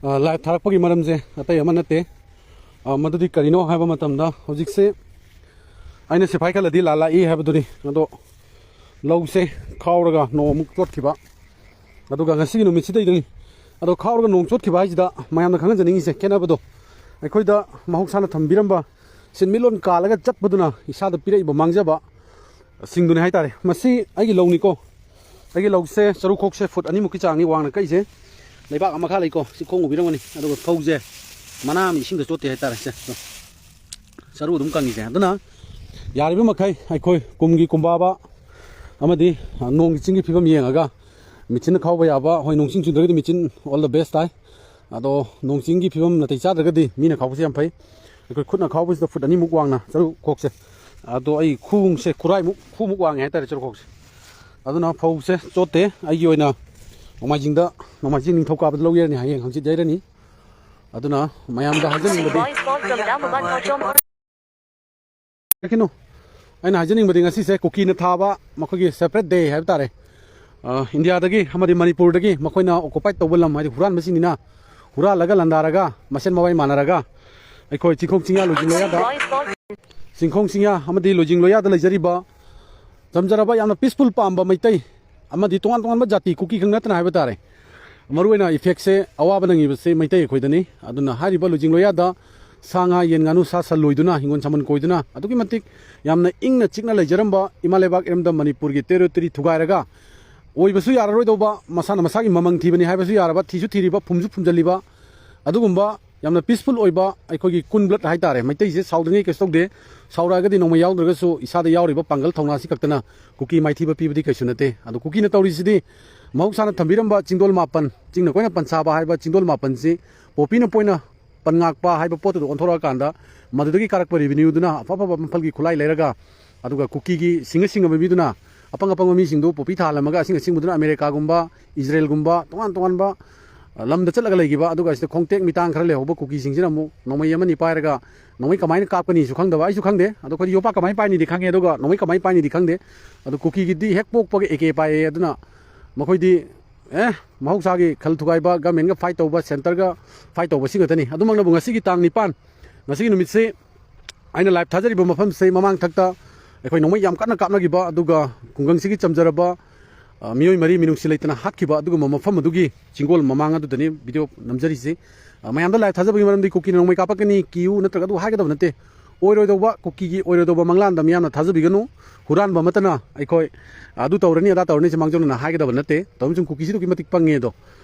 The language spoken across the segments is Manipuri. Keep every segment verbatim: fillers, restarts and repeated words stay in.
ꯂꯥꯏꯚ ꯊꯥꯔꯛꯄꯒꯤ ꯃꯔꯝꯁꯦ ꯑꯇꯩ ꯑꯃ ꯅꯠꯇꯦ꯫ ꯑ, ꯃꯗꯨꯗꯤ ꯀꯔꯤꯅꯣ ꯍꯥꯏꯕ ꯃꯇꯝꯗ, ꯍꯧꯖꯤꯛꯁꯦ ꯑꯩꯅ ꯁꯤꯐꯥꯏ ꯈꯜꯂꯗꯤ ꯂꯥꯜꯂꯛꯏ ꯍꯥꯏꯕꯗꯨꯅꯤ꯫ ꯑꯗꯣ ꯂꯧꯁꯦ ꯈꯥꯎꯔꯒ ꯅꯣꯡ ꯑꯃꯨꯛ ꯆꯣꯠꯈꯤꯕ, ꯑꯗꯨꯒ ꯉꯁꯤꯒꯤ ꯅꯨꯃꯤꯠꯁꯤꯗꯩꯗꯅꯤ꯫ ꯑꯗꯣ ꯈꯥꯎꯔꯒ ꯅꯣꯡ ꯆꯣꯠꯈꯤꯕ ꯍꯥꯏꯁꯤꯗ ꯃꯌꯥꯝꯅ ꯈꯪꯍꯟꯖꯅꯤꯡꯉꯤꯁꯦ, ꯈꯦꯠꯅꯕꯗꯣ, ꯑꯩꯈꯣꯏꯗ ꯃꯍꯧꯁꯥꯅ ꯊꯝꯕꯤꯔꯝꯕ ꯁꯤꯟꯃꯤꯠꯂꯣꯟ ꯀꯥꯜꯂꯒ ꯆꯠꯄꯗꯨꯅ ꯏꯁꯥꯗ ꯄꯤꯔꯛꯏꯕ ꯃꯥꯡꯖꯕ ꯁꯤꯡꯗꯨꯅꯤ ꯍꯥꯏꯇꯥꯔꯦ꯫ ꯃꯁꯤ ꯑꯩꯒꯤ ꯂꯧꯅꯤꯀꯣ꯫ ꯑꯩꯒꯤ ꯂꯧꯁꯦ ꯆꯔꯨꯈꯣꯛꯁꯦ ꯐꯨꯠ ꯑꯅꯤꯃꯨꯛꯀꯤ ꯆꯥꯡꯅꯤ ꯋꯥꯡꯅ ꯀꯛꯏꯁꯦ꯫ ꯂꯩꯕꯥꯛ ꯑꯃ ꯃꯈꯥ ꯂꯩꯀꯣ, ꯁꯤ ꯈꯣꯡ ꯎꯕꯤꯔꯝꯒꯅꯤ꯫ ꯑꯗꯨꯒ ꯐꯧꯁꯦ ꯃꯅꯥ ꯑꯃ ꯏꯁꯤꯡꯗ ꯆꯣꯠꯇꯦ ꯍꯥꯏꯇꯥꯔꯦ꯫ ꯁꯦ, ꯆꯔꯨ ꯑꯗꯨꯝ ꯀꯪꯉꯤꯁꯦ꯫ ꯑꯗꯨꯅ ꯌꯥꯔꯤꯕ ꯃꯈꯩ ꯑꯩꯈꯣꯏ ꯀꯨꯝꯒꯤ ꯀꯨꯝꯕꯥꯕ ꯑꯃꯗꯤ, ꯑ, ꯅꯣꯡꯒꯤ ꯆꯤꯡꯒꯤ ꯐꯤꯕꯝ ꯌꯦꯡꯉꯒ ꯃꯦꯆꯤꯟꯅ ꯈꯥꯎꯕ ꯌꯥꯕ, ꯍꯣꯏ, ꯅꯣꯡ ꯆꯤꯡ ꯆꯨꯗ꯭ꯔꯒꯗꯤ ꯃꯦꯆꯤꯟ all the best ꯇꯥꯏ꯫ ꯑꯗꯣ ꯅꯣꯡ ꯆꯤꯡꯒꯤ ꯐꯤꯕꯝ ꯅꯥꯇꯩ ꯆꯥꯗ꯭ꯔꯒꯗꯤ ꯃꯤꯅ ꯈꯥꯎꯕꯁꯦ ꯌꯥꯝ ꯐꯩ꯫ ꯑꯩꯈꯣꯏ ꯈꯨꯠꯅ ꯈꯥꯎꯕꯁꯤꯗ ꯐꯨꯠ ꯑꯅꯤꯃꯨꯛ ꯋꯥꯡꯅ ꯆꯔꯨ ꯈꯣꯛꯁꯦ꯫ ꯑꯗꯣ ꯑꯩ ꯈꯣꯡꯁꯦ ꯈꯨꯔꯥꯏꯃꯨꯛ, ꯈꯨꯃꯨꯛ ꯋꯥꯡꯉꯦ ꯍꯥꯏꯇꯥꯔꯦ ꯆꯔꯨ ꯈꯣꯛꯁꯦ꯫ ꯑꯗꯨꯅ ꯐꯧꯁꯦ ꯆꯣꯠꯇꯦ꯫ ꯑꯩꯒꯤ ꯑꯣꯏꯅ ꯅꯣꯡꯃꯥꯏꯖꯤꯡꯗ, ꯅꯣꯡꯃꯥꯏꯖꯤꯡ ꯅꯤꯡꯊꯧꯀꯥꯕꯗ ꯂꯧ ꯌꯩꯔꯅꯤ, ꯍꯌꯦꯡ ꯍꯪꯆꯤꯠ ꯌꯩꯔꯅꯤ꯫ ꯑꯗꯨꯅ ꯃꯌꯥꯝꯗ ꯍꯥꯏꯖꯅꯤꯡꯕꯗꯤ, ꯀꯩꯅꯣ, ꯑꯩꯅ ꯍꯥꯏꯖꯅꯤꯡꯕꯗꯤ ꯉꯁꯤꯁꯦ ꯀꯨꯀꯤꯅ ꯊꯥꯕ ꯃꯈꯣꯏꯒꯤ separate day ꯍꯥꯏꯕ ꯇꯥꯔꯦ꯫ ꯑ, ꯏꯟꯗꯤꯌꯥꯗꯒꯤ ꯑꯃꯗꯤ ꯃꯅꯤꯄꯨꯔꯗꯒꯤ ꯃꯈꯣꯏꯅ occupy ꯇꯧꯕ ꯂꯝ, ꯍꯥꯏꯗꯤ ꯍꯨꯔꯥꯟꯕꯁꯤꯡꯅꯤꯅ ꯍꯨꯔꯥꯜꯂꯒ ꯂꯥꯟꯗꯥꯔꯒ ꯃꯁꯦꯟ ꯃꯋꯥꯏ ꯃꯥꯟꯅꯔꯒ ꯑꯩꯈꯣꯏ ꯆꯤꯡꯈꯣꯡ ꯆꯤꯡꯌꯥ ꯂꯣꯏꯖꯤꯡ ꯂꯣꯌꯥꯗ, ꯆꯤꯡꯈꯣꯡ ꯆꯤꯡꯌꯥ ꯑꯃꯗꯤ ꯂꯣꯏꯖꯤꯡ ꯂꯣꯌꯥꯗ ꯂꯩꯖꯔꯤꯕ ꯆꯝꯖꯔꯕ, ꯌꯥꯝꯅ peaceful ꯄꯥꯝꯕ ꯃꯩꯇꯩ ꯑꯃꯗꯤ ꯇꯣꯉꯥꯟ ꯇꯣꯉꯥꯟꯕ ꯖꯥꯇꯤ, ꯀꯨꯀꯤ ꯈꯛ ꯅꯠꯇꯅ ꯍꯥꯏꯕ ꯇꯥꯔꯦ, ꯃꯔꯨꯑꯣꯏꯅ effectꯁꯦ ꯑꯋꯥꯕ ꯅꯪꯉꯤꯕꯁꯦ ꯃꯩꯇꯩ ꯑꯩꯈꯣꯏꯗꯅꯤ꯫ ꯑꯗꯨꯅ ꯍꯥꯏꯔꯤꯕ ꯂꯣꯏꯖꯤꯡ ꯂꯣꯌꯥꯗ ꯁꯥ ꯉꯥ, ꯌꯦꯟ ꯉꯥꯅꯨ, ꯁꯥ ꯁꯟ ꯂꯣꯏꯗꯨꯅ, ꯍꯤꯡꯒꯣꯜ ꯁꯥꯝꯕꯜ ꯀꯣꯏꯗꯨꯅ ꯑꯗꯨꯛꯀꯤ ꯃꯇꯤꯛ ꯌꯥꯝꯅ ꯏꯪꯅ ꯆꯤꯛꯅ ꯂꯩꯖꯔꯝꯕ ꯏꯃꯥ ꯂꯩꯕꯥꯛ ꯏꯔꯝꯗꯝ ꯃꯅꯤꯄꯨꯔꯒꯤ territory ꯊꯨꯒꯥꯏꯔꯒ ꯑꯣꯏꯕꯁꯨ ꯌꯥꯔꯔꯣꯏꯗꯧꯕ, ꯃꯁꯥꯅ ꯃꯁꯥꯒꯤ ꯃꯃꯜ ꯊꯤꯕꯅꯤ ꯍꯥꯏꯕꯁꯨ ꯌꯥꯔꯕ, ꯊꯤꯁꯨ ꯊꯤꯔꯤꯕ, ꯐꯨꯝꯁꯨ ꯐꯨꯝꯖꯤꯜꯂꯤꯕ, ꯑꯗꯨꯒꯨꯝꯕ ꯌꯥꯝꯅ peaceful ꯑꯣꯏꯕ ꯑꯩꯈꯣꯏꯒꯤ ꯀꯨꯟ blood ꯍꯥꯏꯇꯥꯔꯦ, ꯃꯩꯇꯩꯁꯦ ꯁꯥꯎꯗ꯭ꯔꯤꯉꯩ ꯀꯩꯁꯨ ꯇꯧꯗꯦ꯫ ꯁꯥꯎꯔꯛꯑꯒꯗꯤ ꯅꯣꯡꯃꯩ ꯌꯥꯎꯗ꯭ꯔꯒꯁꯨ ꯏꯁꯥꯗ ꯌꯥꯎꯔꯤꯕ ꯄꯥꯡꯒꯜ ꯊꯧꯅꯥꯁꯤ ꯈꯛꯇꯅ ꯀꯨꯀꯤ ꯃꯥꯏꯊꯤꯕ ꯄꯤꯕꯗꯤ ꯀꯩꯁꯨ ꯅꯠꯇꯦ꯫ ꯑꯗꯣ ꯀꯨꯀꯤꯅ ꯇꯧꯔꯤꯁꯤꯗꯤ ꯃꯍꯧꯁꯥꯅ ꯊꯝꯕꯤꯔꯝꯕ ꯆꯤꯡꯗꯣꯜ ꯃꯥꯄꯟ, ꯆꯤꯡꯅ ꯀꯣꯏꯅ ꯄꯟꯁꯥꯕ ꯍꯥꯏꯕ ꯆꯤꯡꯗꯣꯜ ꯃꯥꯄꯟꯁꯤ ꯄꯣꯄꯤꯅ ꯄꯣꯏꯅ ꯄꯟ ꯉꯥꯛꯄ ꯍꯥꯏꯕ ꯄꯣꯠꯇꯨꯗ ꯑꯣꯟꯊꯣꯔꯛꯑꯀꯥꯟꯗ, ꯃꯗꯨꯗꯒꯤ ꯀꯥꯔꯛꯄ revenueꯗꯨꯅ ꯑꯐ ꯑꯐꯕ ꯃꯐꯜꯒꯤ ꯈꯨꯠꯂꯥꯏ ꯂꯩꯔꯒ, ꯑꯗꯨꯒ ꯀꯨꯀꯤꯒꯤ ꯁꯤꯡꯉ ꯁꯤꯡꯉꯕ ꯃꯤꯗꯨꯅ ꯑꯄꯪ ꯑꯄꯪꯕ ꯃꯤꯁꯤꯡꯗꯨ ꯄꯣꯄꯤ ꯊꯥꯍꯜꯂꯝꯃꯒ, ꯑꯁꯤꯡ ꯑꯁꯤꯡꯕꯗꯨꯅ ꯑꯃꯦꯔꯤꯀꯥꯒꯨꯝꯕ, ꯏꯖꯔꯦꯜꯒꯨꯝꯕ, ꯇꯣꯉꯥꯟ ꯇꯣꯉꯥꯟꯕ, ꯑ, ꯂꯝꯗ ꯆꯠꯂꯒ ꯂꯩꯈꯤꯕ, ꯑꯗꯨꯒ ꯑꯁꯤꯗ ꯈꯣꯡꯇꯦꯛ ꯃꯤꯇꯥꯡ ꯈꯔ ꯂꯩꯍꯧꯕ ꯀꯨꯀꯤꯁꯤꯡꯁꯤꯅ ꯑꯃꯨꯛ ꯅꯣꯡꯃꯩ ꯑꯃꯅꯤ ꯄꯥꯏꯔꯒ ꯅꯣꯡꯃꯩ ꯀꯃꯥꯏꯅ ꯀꯥꯞꯀꯅꯤꯁꯨ ꯈꯪꯗꯕ, ꯑꯩꯁꯨ ꯈꯪꯗꯦ꯫ ꯑꯗꯣ ꯑꯩꯈꯣꯏꯗꯤ ꯌꯣꯄꯥꯛ ꯀꯃꯥꯏꯅ ꯄꯥꯏꯅꯤꯗꯤ ꯈꯪꯉꯦ, ꯑꯗꯨꯒ ꯅꯣꯡꯃꯩ ꯀꯃꯥꯏꯅ ꯄꯥꯏꯅꯤꯗꯤ ꯈꯪꯗꯦ꯫ ꯑꯗꯣ ꯀꯨꯀꯤꯒꯤꯗꯤ ꯍꯦꯛ ꯄꯣꯛꯄꯒ ꯑꯦ ꯀꯦ ꯄꯥꯏꯌꯦ꯫ ꯑꯗꯨꯅ ꯃꯈꯣꯏꯗꯤ ꯑꯦ, ꯃꯍꯧꯁꯥꯒꯤ ꯈꯜ ꯊꯨꯒꯥꯏꯕ, ꯒꯃꯦꯟꯒ ꯐꯥꯏꯠ ꯇꯧꯕ, ꯁꯦꯟꯇꯔꯒ ꯐꯥꯏꯠ ꯇꯧꯕ, ꯁꯤ ꯉꯥꯛꯇꯅꯤ꯫ ꯑꯗꯨꯃꯛꯅꯕꯨ ꯉꯁꯤꯒꯤ ꯇꯥꯡ ꯅꯤꯄꯥꯟ, ꯉꯁꯤꯒꯤ ꯅꯨꯃꯤꯠꯁꯤ ꯑꯩꯅ ꯂꯥꯏꯚ ꯊꯥꯖꯔꯤꯕ ꯃꯐꯝꯁꯤ ꯃꯃꯥꯡ ꯊꯛꯇ ꯑꯩꯈꯣꯏ ꯅꯣꯡꯃꯩ ꯌꯥꯝ ꯀꯟꯅ ꯀꯥꯞꯅꯈꯤꯕ, ꯑꯗꯨꯒ ꯈꯨꯡꯒꯪꯁꯤꯒꯤ ꯆꯝꯖꯔꯕ, ꯑ, ꯃꯤꯑꯣꯏ ꯃꯔꯤ ꯃꯤꯅꯨꯡꯁꯤ ꯂꯩꯇꯅ ꯍꯥꯠꯈꯤꯕ ꯑꯗꯨꯒꯨꯝꯕ ꯃꯐꯝ ꯑꯗꯨꯒꯤ ꯆꯤꯡꯒꯣꯜ ꯃꯃꯥꯡ ꯑꯗꯨꯗꯅꯤ ꯚꯤꯗꯤꯑꯣ ꯅꯝꯖꯔꯤꯁꯤ꯫ ꯑ, ꯃꯌꯥꯝꯗ ꯂꯥꯏꯚ ꯊꯥꯖꯕꯒꯤ ꯃꯔꯝꯗꯤ ꯀꯨꯀꯤꯅ ꯅꯣꯡꯃꯩ ꯀꯥꯞꯄꯛꯀꯅꯤ, ꯀꯤꯌꯨ ꯅꯠꯇ꯭ꯔꯒ ꯑꯗꯨ ꯍꯥꯏꯒꯗꯕ ꯅꯠꯇꯦ꯫ ꯑꯣꯏꯔꯣꯏꯗꯧꯕ, ꯀꯨꯀꯤꯒꯤ ꯑꯣꯏꯔꯣꯏꯗꯧꯕ ꯃꯪꯂꯥꯟꯗ ꯃꯤꯌꯥꯝꯅ ꯊꯥꯖꯕꯤꯒꯅꯨ꯫ ꯍꯨꯔꯥꯟꯕ ꯑꯃꯠꯇꯅ ꯑꯩꯈꯣꯏ ꯑꯗꯨ ꯇꯧꯔꯅꯤ, ꯑꯗꯥ ꯇꯧꯔꯅꯤ, ꯁꯤ ꯃꯥꯡꯖꯧꯅꯅ ꯍꯥꯏꯒꯗꯕ ꯅꯠꯇꯦ꯫ ꯇꯧꯔꯤꯕꯁꯤꯡ ꯀꯨꯀꯤꯁꯤ ꯑꯗꯨꯛꯀꯤ ꯃꯇꯤꯛ ꯄꯪꯉꯦ ꯑꯗꯣ꯫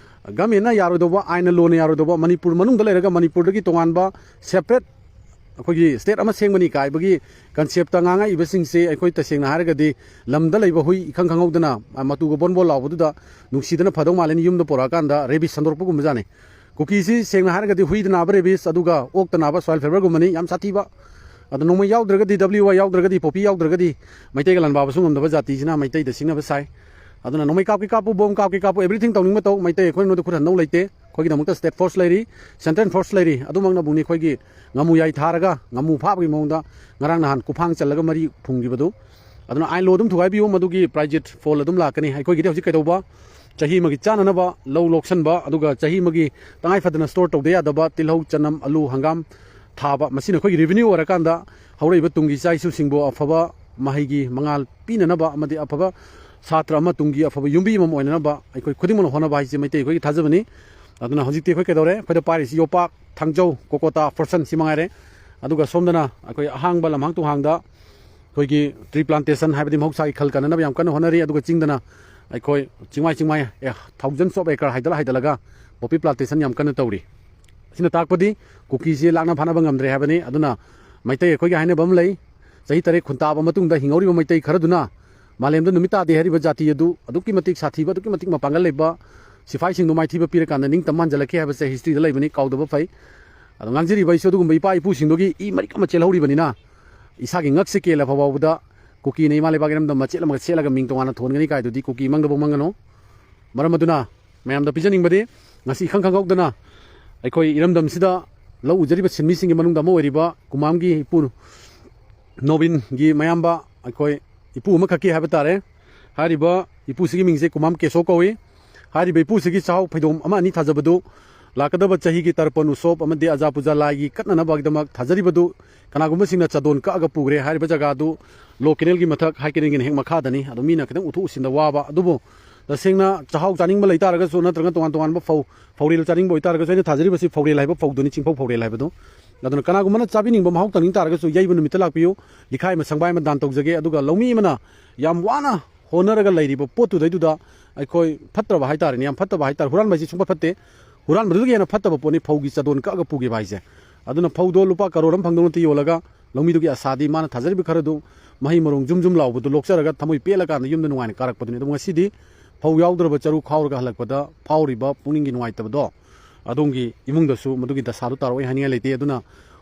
ꯒꯃꯦꯟꯅ ꯌꯥꯔꯣꯏꯗꯧꯕ, ꯑꯥꯏꯟꯅ ꯂꯣꯅ ꯌꯥꯔꯣꯏꯗꯧꯕ, ꯃꯅꯤꯄꯨꯔ ꯃꯅꯨꯡꯗ ꯂꯩꯔꯒ ꯃꯅꯤꯄꯨꯔꯗꯒꯤ ꯇꯣꯉꯥꯟꯕ ꯁꯦꯄꯔꯦꯠ ꯑꯩꯈꯣꯏꯒꯤ ꯁ꯭ꯇꯦꯠ ꯑꯃ ꯁꯦꯝꯒꯅꯤ ꯀꯥꯏꯕꯒꯤ ꯀꯟꯁꯦꯞꯇ ꯉꯥꯡꯉꯛꯏꯕꯁꯤꯡꯁꯦ ꯑꯩꯈꯣꯏ ꯇꯁꯦꯡꯅ ꯍꯥꯏꯔꯒꯗꯤ ꯂꯝꯗ ꯂꯩꯕ ꯍꯨꯏ ꯏꯈꯪ ꯈꯪꯍꯧꯗꯅ, ꯑ, ꯃꯇꯨꯒ ꯕꯣꯟ ꯕꯣꯟ ꯂꯥꯎꯕꯗꯨꯗ ꯅꯨꯡꯁꯤꯗꯅ ꯐꯗꯧ ꯃꯥꯜꯂꯦꯅ ꯌꯨꯝꯗ ꯄꯨꯔꯛꯑꯀꯥꯟꯗ ꯔꯦꯕꯤꯁ ꯁꯟꯗꯣꯔꯛꯄꯒꯨꯝꯕꯖꯥꯠꯅꯤ꯫ ꯀꯨꯀꯤꯁꯤ ꯁꯦꯡꯅ ꯍꯥꯏꯔꯒꯗꯤ ꯍꯨꯏꯗ ꯅꯥꯕ ꯔꯦꯕꯤꯁ, ꯑꯗꯨꯒ ꯑꯣꯛꯇ ꯅꯥꯕ ꯁꯣꯏꯜ ꯐꯦꯕꯔꯒꯨꯝꯕꯅꯤ, ꯌꯥꯝ ꯁꯥꯊꯤꯕ꯫ ꯑꯗꯣ ꯅꯣꯡꯃꯩ ꯌꯥꯎꯗ꯭ꯔꯒꯗꯤ, ꯗꯕ꯭ꯂꯤꯌꯨ ꯑꯥꯏ ꯌꯥꯎꯗ꯭ꯔꯒꯗꯤ, ꯄꯣꯄꯤ ꯌꯥꯎꯗ꯭ꯔꯒꯗꯤ ꯃꯩꯇꯩꯒ ꯂꯥꯟꯕꯥꯕꯁꯨ ꯉꯝꯗꯕ ꯖꯥꯇꯤꯁꯤꯅ ꯃꯩꯇꯩꯗ ꯁꯤꯡꯅꯕ ꯁꯥꯏ꯫ ꯑꯗꯨꯅ ꯅꯣꯡꯃꯩ ꯀꯥꯞꯀꯦ ꯀꯥꯞꯄꯨ, ꯕꯣꯝ ꯀꯥꯞꯀꯦ ꯀꯥꯞꯄꯨ, ꯑꯦꯕ꯭ꯔꯤꯊꯤꯡ ꯇꯧꯅꯤꯡꯕ ꯇꯧ, ꯃꯩꯇꯩ ꯑꯩꯈꯣꯏ ꯅꯣꯏꯗ ꯈꯨꯠ ꯍꯟꯗꯧ ꯂꯩꯇꯦ꯫ ꯑꯩꯈꯣꯏꯒꯤꯗꯃꯛꯇ ꯁ꯭ꯇꯦꯠ ꯐꯣꯔꯁ ꯂꯩꯔꯤ, ꯁꯦꯟꯇ꯭ꯔꯦꯜ ꯐꯣꯔꯁ ꯂꯩꯔꯤ꯫ ꯑꯗꯨꯃꯛꯅꯕꯨꯅꯤ ꯑꯩꯈꯣꯏꯒꯤ ꯉꯥꯃꯨ ꯌꯥꯏ ꯊꯥꯔꯒ ꯉꯥꯃꯨ ꯐꯥꯕꯒꯤ ꯃꯑꯣꯡꯗ ꯉꯔꯥꯡ ꯅꯍꯥꯟ ꯀꯨꯐꯥꯡ ꯆꯜꯂꯒ ꯃꯔꯤ ꯐꯨꯝꯈꯤꯕꯗꯨ꯫ ꯑꯗꯨꯅ ꯑꯥꯏꯟ ꯂꯣ ꯑꯗꯨꯝ ꯊꯨꯒꯥꯏꯕꯤꯌꯨ, ꯃꯗꯨꯒꯤ ꯄ꯭ꯔꯥꯏꯖꯦꯠ ꯐꯣꯜ ꯑꯗꯨꯝ ꯂꯥꯛꯀꯅꯤ꯫ ꯑꯩꯈꯣꯏꯒꯤꯗꯤ ꯍꯧꯖꯤꯛ ꯀꯩꯗꯧꯕ, ꯆꯍꯤ ꯑꯃꯒꯤ ꯆꯥꯅꯅꯕ ꯂꯧ ꯂꯣꯛꯁꯟꯕ, ꯑꯗꯨꯒ ꯆꯍꯤ ꯑꯃꯒꯤ ꯇꯉꯥꯏ ꯐꯗꯅ ꯁ꯭ꯇꯣꯔ ꯇꯧꯗ ꯌꯥꯗꯕ ꯇꯤꯜꯍꯧ, ꯆꯅꯝ, ꯑꯂꯨ, ꯍꯪꯒꯥꯝ ꯊꯥꯕ, ꯃꯁꯤꯅ ꯑꯩꯈꯣꯏꯒꯤ ꯔꯦꯚꯤꯅ꯭ꯌꯨ ꯑꯣꯏꯔꯀꯥꯟꯗ ꯍꯧꯔꯛꯏꯕ ꯇꯨꯡꯒꯤ ꯏꯆꯥ ꯏꯁꯨꯁꯤꯡꯕꯨ ꯑꯐꯕ ꯃꯍꯩꯒꯤ ꯃꯉꯥꯜ ꯄꯤꯅꯅꯕ ꯑꯃꯗꯤ ꯑꯐꯕ ꯁꯥꯇ꯭ꯔ ꯑꯃ, ꯇꯨꯡꯒꯤ ꯑꯐꯕ ꯌꯨꯝꯕꯤ ꯑꯃ ꯑꯣꯏꯅꯅꯕ ꯑꯩꯈꯣꯏ ꯈꯨꯗꯤꯡꯃꯛꯅ ꯍꯣꯠꯅꯕ ꯍꯥꯏꯁꯤ ꯃꯩꯇꯩ ꯑꯩꯈꯣꯏꯒꯤ ꯊꯥꯖꯕꯅꯤ꯫ ꯑꯗꯨꯅ ꯍꯧꯖꯤꯛꯇꯤ ꯑꯩꯈꯣꯏ ꯀꯩꯗꯧꯔꯦ? ꯑꯩꯈꯣꯏꯗ ꯄꯥꯏꯔꯤꯁꯤ ꯌꯣꯄꯥꯛ, ꯊꯥꯡꯖꯧ, ꯀꯣꯀꯣꯇꯥ, ꯐꯣꯔꯁꯟ ꯁꯤ ꯃꯉꯥꯏꯔꯦ꯫ ꯑꯗꯨꯒ ꯁꯣꯝꯗꯅ ꯑꯩꯈꯣꯏ ꯑꯍꯥꯡꯕ ꯂꯝꯍꯥꯡ ꯇꯨꯍꯥꯡꯗ ꯑꯩꯈꯣꯏꯒꯤ ꯇ꯭ꯔꯤ ꯄ꯭ꯂꯥꯟꯇꯦꯁꯟ, ꯍꯥꯏꯕꯗꯤ ꯃꯍꯧꯁꯥꯒꯤ ꯈꯜ ꯀꯟꯅꯅꯕ ꯌꯥꯝ ꯀꯟꯅ ꯍꯣꯠꯅꯔꯤ꯫ ꯑꯗꯨꯒ ꯆꯤꯡꯗꯅ ꯑꯩꯈꯣꯏ ꯆꯤꯡꯃꯥꯏ ꯆꯤꯡꯃꯥꯏ, ꯑꯦ, ꯊꯥꯎꯖꯟꯁ ꯑꯣꯐ ꯑꯦꯀꯔ ꯍꯥꯏꯗꯠꯂ ꯍꯥꯏꯗꯠꯂꯒ ꯄꯣꯄꯤ ꯄ꯭ꯂꯥꯟꯇꯦꯁꯟ ꯌꯥꯝ ꯀꯟꯅ ꯇꯧꯔꯤ꯫ ꯑꯁꯤꯅ ꯇꯥꯛꯄꯗꯤ ꯀꯨꯀꯤꯁꯤ ꯂꯥꯛꯅ ꯐꯥꯅꯕ ꯉꯝꯗ꯭ꯔꯦ ꯍꯥꯏꯕꯅꯤ꯫ ꯑꯗꯨꯅ ꯃꯩꯇꯩ ꯑꯩꯈꯣꯏꯒꯤ ꯍꯥꯏꯅꯕ ꯑꯃ ꯂꯩ, ꯆꯍꯤ ꯇꯔꯦꯠ ꯈꯨꯟꯇꯥꯕ ꯃꯇꯨꯡꯗ ꯍꯤꯡꯍꯧꯔꯤꯕ ꯃꯩꯇꯩ ꯈꯔꯗꯨꯅ ꯃꯥꯂꯦꯝꯗ ꯅꯨꯃꯤꯠ ꯇꯥꯗꯦ ꯍꯥꯏꯔꯤꯕ ꯖꯥꯇꯤ ꯑꯗꯨ ꯑꯗꯨꯛꯀꯤ ꯃꯇꯤꯛ ꯁꯥꯊꯤꯕ, ꯑꯗꯨꯛꯀꯤ ꯃꯇꯤꯛ ꯃꯄꯥꯡꯒꯜ ꯂꯩꯕ ꯁꯤꯐꯥꯏꯁꯤꯡꯗꯨ ꯃꯥꯏꯊꯤꯕ ꯄꯤꯔꯀꯥꯟꯗ ꯅꯤꯡꯇꯝꯕ ꯍꯟꯖꯤꯜꯂꯛꯈꯤ ꯍꯥꯏꯕꯁꯦ ꯍꯤꯁꯇ꯭ꯔꯤꯗ ꯂꯩꯕꯅꯤ, ꯀꯥꯎꯗꯕ ꯐꯩ꯫ ꯑꯗꯣ ꯉꯥꯡꯖꯔꯤꯕ ꯑꯩꯁꯨ ꯑꯗꯨꯒꯨꯝꯕ ꯏꯄꯥ ꯏꯄꯨꯁꯤꯡꯗꯨꯒꯤ ꯏ ꯃꯔꯤꯛ ꯑꯃ ꯆꯦꯜꯍꯧꯔꯤꯕꯅꯤꯅ ꯏꯁꯥꯒꯤ ꯉꯛꯁꯦ ꯀꯦꯜꯂꯕ ꯐꯥꯎꯕꯗ ꯀꯨꯀꯤꯅ ꯏꯃꯥ ꯂꯩꯕꯥꯛ ꯏꯔꯝꯗꯝ ꯃꯆꯦꯠ ꯑꯃꯒ ꯁꯦꯠꯂꯒ ꯃꯤꯡ ꯇꯣꯉꯥꯟꯅ ꯊꯣꯟꯒꯅꯤ ꯀꯥꯏꯗꯨꯗꯤ ꯀꯨꯀꯤ ꯃꯪꯗꯐꯥꯎ ꯃꯪꯒꯅꯨ꯫ ꯃꯔꯝ ꯑꯗꯨꯅ ꯃꯌꯥꯝꯗ ꯄꯤꯖꯅꯤꯡꯕꯗꯤ, ꯉꯁꯤ ꯏꯈꯪ ꯈꯪꯍꯧꯗꯅ ꯑꯩꯈꯣꯏ ꯏꯔꯝꯗꯝꯁꯤꯗ ꯂꯧ ꯎꯖꯔꯤꯕ ꯁꯤꯟꯃꯤꯁꯤꯡꯒꯤ ꯃꯅꯨꯡꯗ ꯑꯃ ꯑꯣꯏꯔꯤꯕ ꯀꯨꯃꯥꯝꯒꯤ ꯏꯄꯨ ꯅꯣꯕꯤꯟꯒꯤ ꯃꯌꯥꯝꯕ ꯑꯩꯈꯣꯏ ꯏꯄꯨ ꯑꯃꯈꯛꯀꯤ ꯍꯥꯏꯕ ꯇꯥꯔꯦ꯫ ꯍꯥꯏꯔꯤꯕ ꯏꯄꯨꯁꯤꯒꯤ ꯃꯤꯡꯁꯦ ꯀꯨꯃꯥꯝ ꯀꯦꯁꯣ ꯀꯧꯏ꯫ ꯍꯥꯏꯔꯤꯕ ꯏꯄꯨꯁꯤꯒꯤ ꯆꯥꯍꯧ ꯐꯩꯗꯣꯝ ꯑꯃ ꯑꯅꯤ ꯊꯥꯖꯕꯗꯨ ꯂꯥꯛꯀꯗꯕ ꯆꯍꯤꯒꯤ ꯇꯔꯄꯟ ꯎꯁꯣꯞ ꯑꯃꯗꯤ ꯑꯖꯥ ꯄꯨꯖꯥ ꯂꯥꯏꯒꯤ ꯀꯠꯅꯅꯕꯒꯤꯗꯃꯛ ꯊꯥꯖꯔꯤꯕꯗꯨ ꯀꯅꯥꯒꯨꯝꯕꯁꯤꯡꯅ ꯆꯥꯗꯣꯟ ꯀꯛꯑꯒ ꯄꯨꯈ꯭ꯔꯦ꯫ ꯍꯥꯏꯔꯤꯕ ꯖꯒꯥꯗꯨ ꯂꯣ ꯀꯦꯅꯦꯜꯒꯤ ꯃꯊꯛ ꯍꯥꯏ ꯀꯦꯅꯦꯜꯒꯤꯅ ꯍꯦꯛ ꯃꯈꯥꯗꯅꯤ꯫ ꯑꯗꯣ ꯃꯤꯅ ꯈꯤꯇꯪ ꯎꯊꯣꯛ ꯎꯁꯤꯟꯗ ꯋꯥꯕ꯫ ꯑꯗꯨꯕꯨ ꯇꯁꯦꯡꯅ ꯆꯥꯍꯥꯎ ꯆꯥꯅꯤꯡꯕ ꯂꯩꯇꯥꯔꯒꯁꯨ ꯅꯠꯇ꯭ꯔꯒ ꯇꯣꯉꯥꯟ ꯇꯣꯉꯥꯟꯕ ꯐꯧ, ꯐꯧꯔꯦꯜ ꯆꯥꯅꯤꯡꯕ ꯑꯣꯏꯇꯥꯔꯒꯁꯨ, ꯑꯩꯅ ꯊꯥꯖꯔꯤꯕꯁꯤ ꯐꯧꯔꯦꯜ ꯍꯥꯏꯕ ꯐꯧꯗꯨꯅꯤ, ꯆꯤꯡꯐꯧ ꯐꯧꯔꯦꯜ ꯍꯥꯏꯕꯗꯨ꯫ ꯑꯗꯨꯅ ꯀꯅꯥꯒꯨꯝꯕꯅ ꯆꯥꯕꯤꯅꯤꯡꯕ, ꯃꯍꯥꯎ ꯇꯪꯅꯤꯡ ꯇꯥꯔꯒꯁꯨ ꯌꯩꯕ ꯅꯨꯃꯤꯠꯇ ꯂꯥꯛꯄꯤꯌꯨ꯫ ꯂꯤꯈꯥꯏ ꯑꯃ ꯁꯪꯕꯥꯏ ꯑꯃ ꯗꯥꯟ ꯇꯧꯖꯒꯦ꯫ ꯑꯗꯨꯒ ꯂꯧꯃꯤ ꯑꯃꯅ ꯌꯥꯝ ꯋꯥꯅ ꯍꯣꯠꯅꯔꯒ ꯂꯩꯔꯤꯕ ꯄꯣꯠꯇꯨꯗꯩꯗꯨꯗ ꯑꯩꯈꯣꯏ ꯐꯠꯇ꯭ꯔꯕ ꯍꯥꯏꯇꯥꯔꯦꯅꯦ, ꯌꯥꯝ ꯐꯠꯇꯕ ꯍꯥꯏꯇꯥꯔꯦ, ꯍꯨꯔꯥꯟꯕ ꯍꯥꯏꯁꯤ ꯁꯨꯡꯐꯠ ꯐꯠꯇꯦ꯫ ꯍꯨꯔꯥꯟꯕꯗꯨꯗꯒꯤ ꯍꯦꯟꯅ ꯐꯠꯇꯕ ꯄꯣꯠꯅꯤ ꯐꯧꯒꯤ ꯆꯥꯗꯣꯟ ꯀꯛꯑꯒ ꯄꯨꯈꯤꯕ ꯍꯥꯏꯁꯦ꯫ ꯑꯗꯨꯅ ꯐꯧꯗꯣ ꯂꯨꯄꯥ ꯀꯔꯣꯔ ꯑꯃ ꯐꯪꯗꯧ ꯅꯠꯇꯦ ꯌꯣꯜꯂꯒ, ꯂꯧꯃꯤꯗꯨꯒꯤ ꯑꯁꯥꯗꯤ ꯃꯥꯅ ꯊꯥꯖꯔꯤꯕ ꯈꯔꯗꯨ ꯃꯍꯩ ꯃꯔꯣꯡ ꯖꯨꯝ ꯖꯨꯝ ꯂꯥꯎꯕꯗꯨ ꯂꯣꯛꯆꯔꯒ ꯊꯃꯣꯏ ꯄꯦꯜꯂꯀꯥꯟꯗ ꯌꯨꯝꯗ ꯅꯨꯡꯉꯥꯏꯅ ꯀꯥꯔꯛꯄꯗꯨꯅꯤ꯫ ꯑꯗꯨꯕꯨ ꯉꯁꯤꯗꯤ ꯐꯧ ꯌꯥꯎꯗ꯭ꯔꯕ ꯆꯔꯨ ꯈꯥꯎꯔꯒ ꯍꯜꯂꯛꯄꯗ ꯐꯥꯎꯔꯤꯕ ꯄꯨꯛꯅꯤꯡꯒꯤ ꯅꯨꯡꯉꯥꯏꯇꯕꯗꯣ, ꯑꯗꯣꯝꯒꯤ ꯏꯃꯨꯡꯗꯁꯨ ꯃꯗꯨꯒꯤ ꯗꯁꯥꯗꯨ ꯇꯥꯔꯛꯑꯣꯏ ꯍꯥꯏꯅꯤꯡꯉꯥꯏ ꯂꯩꯇꯦ꯫ ꯑꯗꯨꯅ